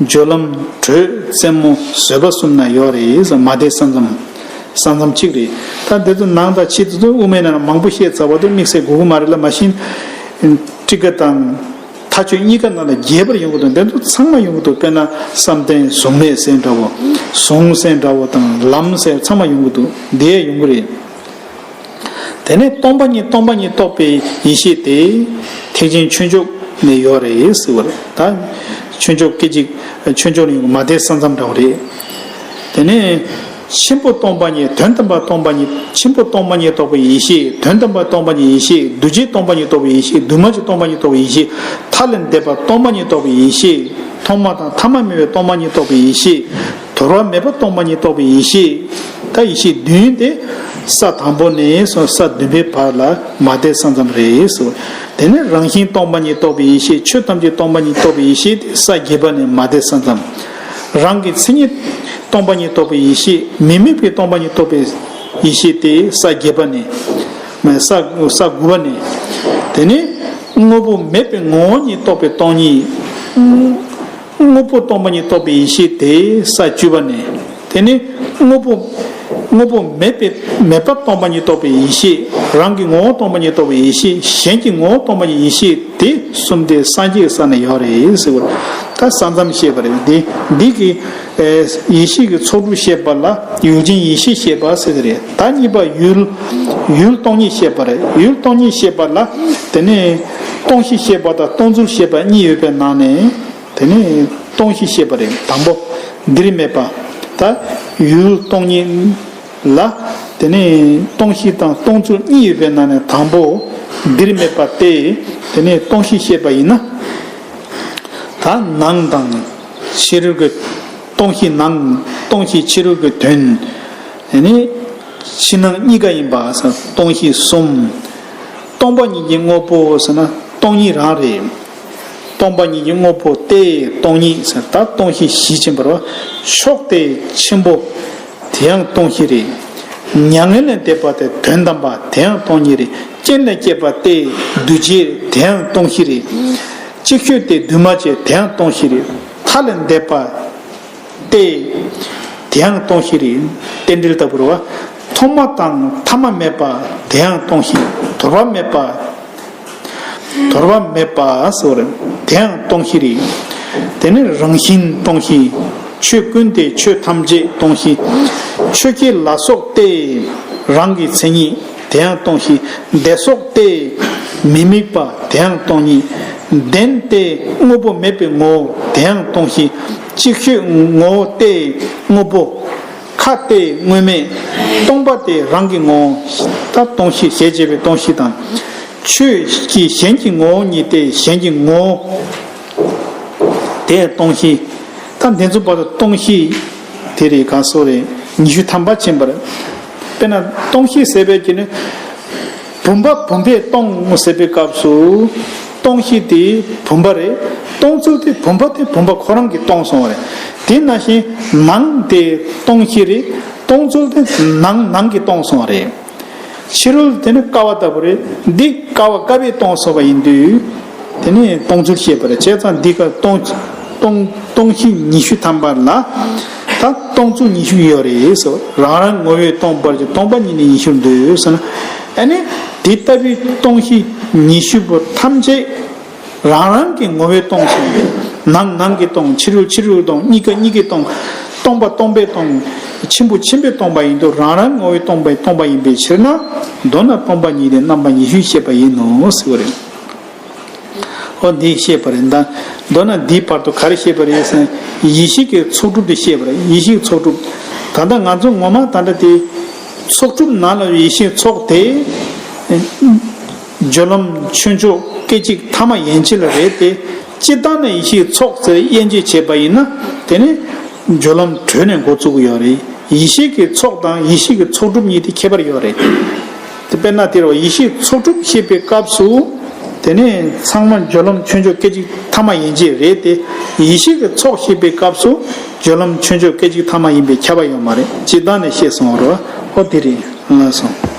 སྦྱོར་ལམ་དྲོད་རྩེ་མོ་བཟོད་པ་གསུམ་ན་ཡོད་རེད་ཟེར། མ་དེ་ས་མཚམས། ས་མཚམས་གཅིག་རེད། ད་འདི་ཚོ་ནང་དང་ཕྱི་དེ་ཚོ་དབུ་མའི་ནང་ན་མང་པོ་བཤད་ཚར་བ་དེ་དམིགས་བསལ་དགོས་ཀྱི་མ་རེད་ལ། མ་གཞི་ཊཱི་ཀ་དང་མཐའ་དཔྱོད་གཉིས་ཀ་ནང་ལ་རྒྱས་པར་ཡོང་གི་འདུག། འདི་ཚོ་ཚང་མ་ཡོང་གི་འདུག། དཔེར་ན་བསམ་གཏན་གཟུགས་མེད་ཟེར་འདྲ་བོ། གཟུངས་ཟེར་འདྲ་བོ་དང་ལམ་ཟེར་ཚང་མ་ཡོང་གི་འདུག། འདི་ཡང་ཡོང་གི་རེད། དེ་ནས་སྟོང་པ་ཉིད་སྟོང་པ་ཉིད་རྟོགས་པའི་ཡེ་ཤེས་དེ་ཐེག་ཆེན་ཆོས་མཆོག་ནས་ཡོད་རེད་ཟེར་བ་རེད། ད་ཆོས་མཆོག་སྐད་ཅིག་ཆོས་མཆོག་ནས་ཡོང་གི། མ་དེ་ས་མཚམས་འདྲ་བོ་རེད། དེ་ནས་ཆེན་པོ་སྟོང་པ་ཉིད། དོན་དམ་པ་སྟོང་པ་ཉིད། ཆེན་པོ་སྟོང་པ་ཉིད་རྟོགས་པའི་ཡེ་ཤེས། དོན་དམ་པ་སྟོང་པ་ཉིད་ཡེ་ཤེས། འདུ་བྱེད་སྟོང་པ་ཉིད་རྟོགས་པའི་ཡེ་ཤེས། འདུས་མ་བྱས་སྟོང་པ་ཉིད་རྟོགས་པའི་ཡེ་ཤེས། མཐའ་ལས་འདས་པ་སྟོང་པ་ཉིད་རྟོགས་པའི་ཡེ་ཤེས། ཐོག་མ་དང་ཐ་མ་མེད་པའི་སྟོང་པ་ཉིད་རྟོགས་པའི་ཡེ་ཤེས། དོར་བ་མེད་པ་སྟོང་པ་ཉིད་རྟོགས་པའི་ཡེ་ཤེས། ད་ཡེ་ཤེས་བདུན་དེ་ས་དང་པོ་ནས་སོ་ས་བདུན་པའི་བར་ལ་མ་དེ་ས་མཚམས་རེད་ཟེར། དེ་ནས་རང་བཞིན་སྟོང་པ་ཉིད་རྟོགས་པའི་ཡེ་ཤེས། ཆོས་ཐམས་ཅད་སྟོང་པ་ཉིད་རྟོགས་པའི་ཡེ་ཤེས་དེ་ས་བརྒྱད་པ་ནས་མ་དེ་ས་མཚམས། རང་གི་མཚན་ཉིད་སྟོང་པ་ཉིད་རྟོགས་པའི་ཡེ་ཤེས། མི་དམིགས་པའི་སྟོང་པ་ཉིད་རྟོགས་པའི་ཡེ་ཤེས་དེ་ས་བརྒྱད་པ་ནས། ས་ས་དགུ་པ་ནས། དེ་ནས་དངོས་པོ་མེད་པའི་ངོ་བོ་ཉིད་རྟོགས་པའི་སྟོང་ཉིད། དངོས་པོ་སྟོང་པ་ཉིད་རྟོགས་པའི་ཡེ་ཤེས་དེ་ས་བཅུ་པ་ནས། དེ་ནས་དངོས་པོ་དངོས་པོ་མེད་པའི་མེད་པ་སྟོང་པ་ཉིད་རྟོགས་པའི་ཡེ་ཤེས། རང་གི་ངོ་བོ་སྟོང་པ་ཉིད་རྟོགས་པའི་ཡེ་ཤེས། གཞན་གྱི་ངོ་བོ་སྟོང་པ་ཉིད་ཡེ་ཤེས། དེ་གསུམ་དེ་སངས་རྒྱས་ཀྱི་ས་ན་ཡོད་རེད་ཟེར་བ། ད་ས་མཚམས་བཤད་པ་རེད། འདི་འདི་གི་ཨེ་ཡེ་ཤེས་ཀྱི་ཚོགས་དྲུག་བཤད་པ་ལ་ཡུལ་ཅན་ཡེ་ཤེས་བཤད་པ་ཟེར་གྱི་རེད། ད་གཉིས་པ་ཡུལ། ཡུལ་སྟོང་ཉིད་བཤད་པ་རེད། ཡུལ་སྟོང་ཉིད་བཤད་པ་ལ། དེ་ནས་སྟོང་གཞི་བཤད་པ་དང་སྟོང་ཚུལ་བཤད་པ་གཉིས་ཡོད་པའི་ནང་ནས། དེ་ནས་སྟོང་གཞི་བཤད་པ་རེད། དང་པོ་འདིར་མེད་པ། ད་ཡུལ་སྟོང་ཉིད་ལ། དེ་ནས་སྟོང་གཞི་དང་སྟོང་ཚུལ་གཉིས་ཡོད་པའི་ནང་ནས་དང་པོ་འདིར་མེད་པ་སྟེ། དེ་ནས་སྟོང་གཞི་བཤད་པ་ཡིན་ན། ད་ནང་དང་ཕྱི་རོལ་གྱི། སྟོང་གཞི་ནང་། སྟོང་གཞི་ཕྱི་རོལ་གྱི་དོན། དེ་ནི་ཕྱི་ནང་གཉིས་ཀ་ཡིན་པ་ཟེར། སྟོང་གཞི་གསུམ། སྟོང་པ་ཉིད་ཀྱི་དངོས་པོ་ཟེར་ན་སྟོང་ཉིད་རང་རེད། སྟོང་པ་ཉིད་ཀྱི་དངོས་པོ་སྟེ་སྟོང་ཉིད་ཟེར། ད་སྟོང་གཞི་བཞི་ཕྱིན་པ་རེད་བ། མཆོག་སྟེ་ཆེན་པོ། དེ་ཡང་སྟོང་གཞི་རེད། མྱ་ངན་ལས་འདས་པ་སྟེ་དོན་དམ་པ། དེ་ཡང་སྟོང་ཉིད་རེད། རྐྱེན་ལས་སྐྱེས་པ་སྟེ་འདུ་བྱེད། དེ་ཡང་སྟོང་གཞི་རེད། ཅིག་ཤོས་ཏེ་འདུས་མ་བྱས། དེ་ཡང་སྟོང་གཞི་རེད། མཐའ་ལས་འདས་པ་སྟེ། དེ་ཡང་སྟོང་གཞི་རེད། རྟེན་འབྲེལ་ལྟ་བུར་བ། ཐོག་མ་དང་ཐ་མ་མེད་པ། དེ་ཡང་སྟོང་གཞི། དོར་བ་མེད་པ། དོར་བ་མེད་པ་ཟེར་བ་རེད། དེ་ཡང་སྟོང་གཞི་རེད། དེ་ནི་རང་བཞིན་སྟོང་གཞི། ཆོས་ཀུན་ཏེ་ཆོས་ཐམས་ཅད་སྟོང་གཞི། ཆོས་ཀྱི་ལ་སོགས་ཏེ་རང་གི་མཚན་ཉིད། དེ་ཡང་སྟོང་གཞི། བདེ་སོགས་ཏེ་མི་དམིགས་པ། དེ་ཡང་སྟོང་ཉིད། ལྡན་ཏེ་དངོས་པོ་མེད་པའི་ངོ་བོ། དེ་ཡང་སྟོང་གཞི། ཅིག་ཤོས་ངོ་བོ་སྟེ་དངོས་པོ། ཁ་སྟེ་དངོས་མེད། སྟོང་པ་སྟེ་རང་གི་ངོ་བོ། ད་སྟོང་གཞི་ཞེས་བྱ་བའི་སྟོང་གཞི་དང་། ཆོས་ཀྱི་གཞན་གྱི་ངོ་བོ་ཉིད་དེ་གཞན་གྱི་ངོ་བོ། དེ་སྟོང་གཞི། ད་འདི་ཚོ་བར་དུ་སྟོང་གཞི་དེ་རེད། གང་སོ་རེད། ཉི་ཤུ་ཐམ་པ་ཕྱིན་པ་རེད། དཔེར་ན་སྟོང་གཞི་ཟེར་བའི་གི་ནི། བུམ་པ་བུམ་པས་སྟོང་ཟེར་བའི་སྐབས་སུ། སྟོང་གཞི་དེ་བུམ་པ་རེད། སྟོང་ཚུལ་དེ་བུམ་པ་དེ་བུམ་པ་ཁོ་རང་གིས་སྟོང་སོང་བ་རེད། དེ་ནང་བཞིན་ནང་དེ་སྟོང་གཞི་རེད། སྟོང་ཚུལ་དེ་ནང་ནང་གིས་སྟོང་སོང་བ་རེད། ཕྱི་རོལ་དེ་ནི་ཀ་བ་ལྟ་བུ་རེད། འདི་ཀ་བ་ཀ་བས་སྟོང་སོང་བ་ཡིན་དུས། དེ་ནི་སྟོང་ཚུལ་བཤད་པ་རེད། བྱས་ཙང་འདི་ཀ་སྟོང་སྟོང་སྟོང་གཞི་ཉི་ཤུ་ཐམ་པ་ལ། ད་སྟོང་ཚུལ་ཉི་ཤུ་ཡོད་རེད་ཟེར། རང་རང་ངོ་བོས་སྟོང་པར་གྱུར། སྟོང་པ་ཉིད་ནི་ཉི་ཤུར་འདོད་ཟེར་ན། ཨ་ནི་དེ་ལྟ་བུའི་སྟོང་གཞི་ཉི་ཤུ་པོ་ཐམས་ཅད་རང་རང་གི་ངོ་བོས་སྟོང་ཞིང་། ནང་ནང་གིས་སྟོང་། ཕྱི་རོལ་ཕྱི་རོལ་སྟོང་། གཉིས་ཀ་གཉིས་ཀས་སྟོང་། སྟོང་པ་སྟོང་པས་སྟོང་། ཆེན་པོ་ཆེན་པོས་སྟོང་པ་ཡིན་དུས་རང་རང་ངོ་བོས་སྟོང་པས་སྟོང་པ་ཡིན་པའི་ཕྱིར་ན། མདོར་ན་སྟོང་པ་ཉིད་དེ་རྣམ་པ་ཉི་ཤུས་བཤད་པ་ཡིན་ནོ་ཟེར་བ་རེད། ཨོ་འདི་བཤད་པ་རེད། ད་མདོར་ན་འདིའི་བར་དུ་ག་རེ་བཤད་པ་རེད་ཟེར་ན། ཡེ་ཤེས་ཀྱི་ཚོགས་སྒྲུབ་དེ་བཤད་པ་རེད། ཡེ་ཤེས་ཀྱི་ཚོགས་སྒྲུབ། ད་ལྟ་ང་ཚོ་ངོ་མ་ད་ལྟ་དེ་ཚོགས་སྒྲུབ་ནང་ལ་ཡེ་ཤེས་ཚོགས་དེ། སྦྱོར་ལམ་ཆོས་མཆོག་སྐད་ཅིག་ཐ་མ་ཡན་ཆད་ལ་རེད་དེ། སྤྱིར་བཏང་ནས་ཡེ་ཤེས་ཚོགས་ཟེར་དབྱེ་འབྱེད་བྱས་པ་ཡིན་ན། དེ་ནི་སྦྱོར་ལམ་གྲོལ་ནས་འགོ་བཙུགས་ཀྱི་ཡོད་རེད། ཡེ་ཤེས་ཀྱི་ཚོགས་དང་ཡེ་ཤེས་ཀྱི་ཚོགས་སྒྲུབ་གཉིས་དེ་ཁྱད་པར་ཡོད་རེད། དེ་དཔེར་ན་དེ་རུ་ཡེ་ཤེས་ཚོགས་སྒྲུབ་བཤད་པའི་སྐབས་སུ། དེ་ནི་ཚང་མ་སྦྱོར་ལམ་ཆོས་མཆོག་སྐད་ཅིག་ཐ་མ་ཡན་ཆད་རེད་དེ། ཡེ་ཤེས་ཀྱི་ཚོགས་བཤད་པའི་སྐབས་སུ་སྦྱོར་ལམ་ཆོས་མཆོག་སྐད་ཅིག་ཐ་མ་ཡིན་པའི་ཁྱབ་པ་ཡོད་མ་རེད། སྤྱིར་བཏང་ནས་བཤད་སོང་བ་རེད། ཨོ་དེ་རེད། ལགས་སོ།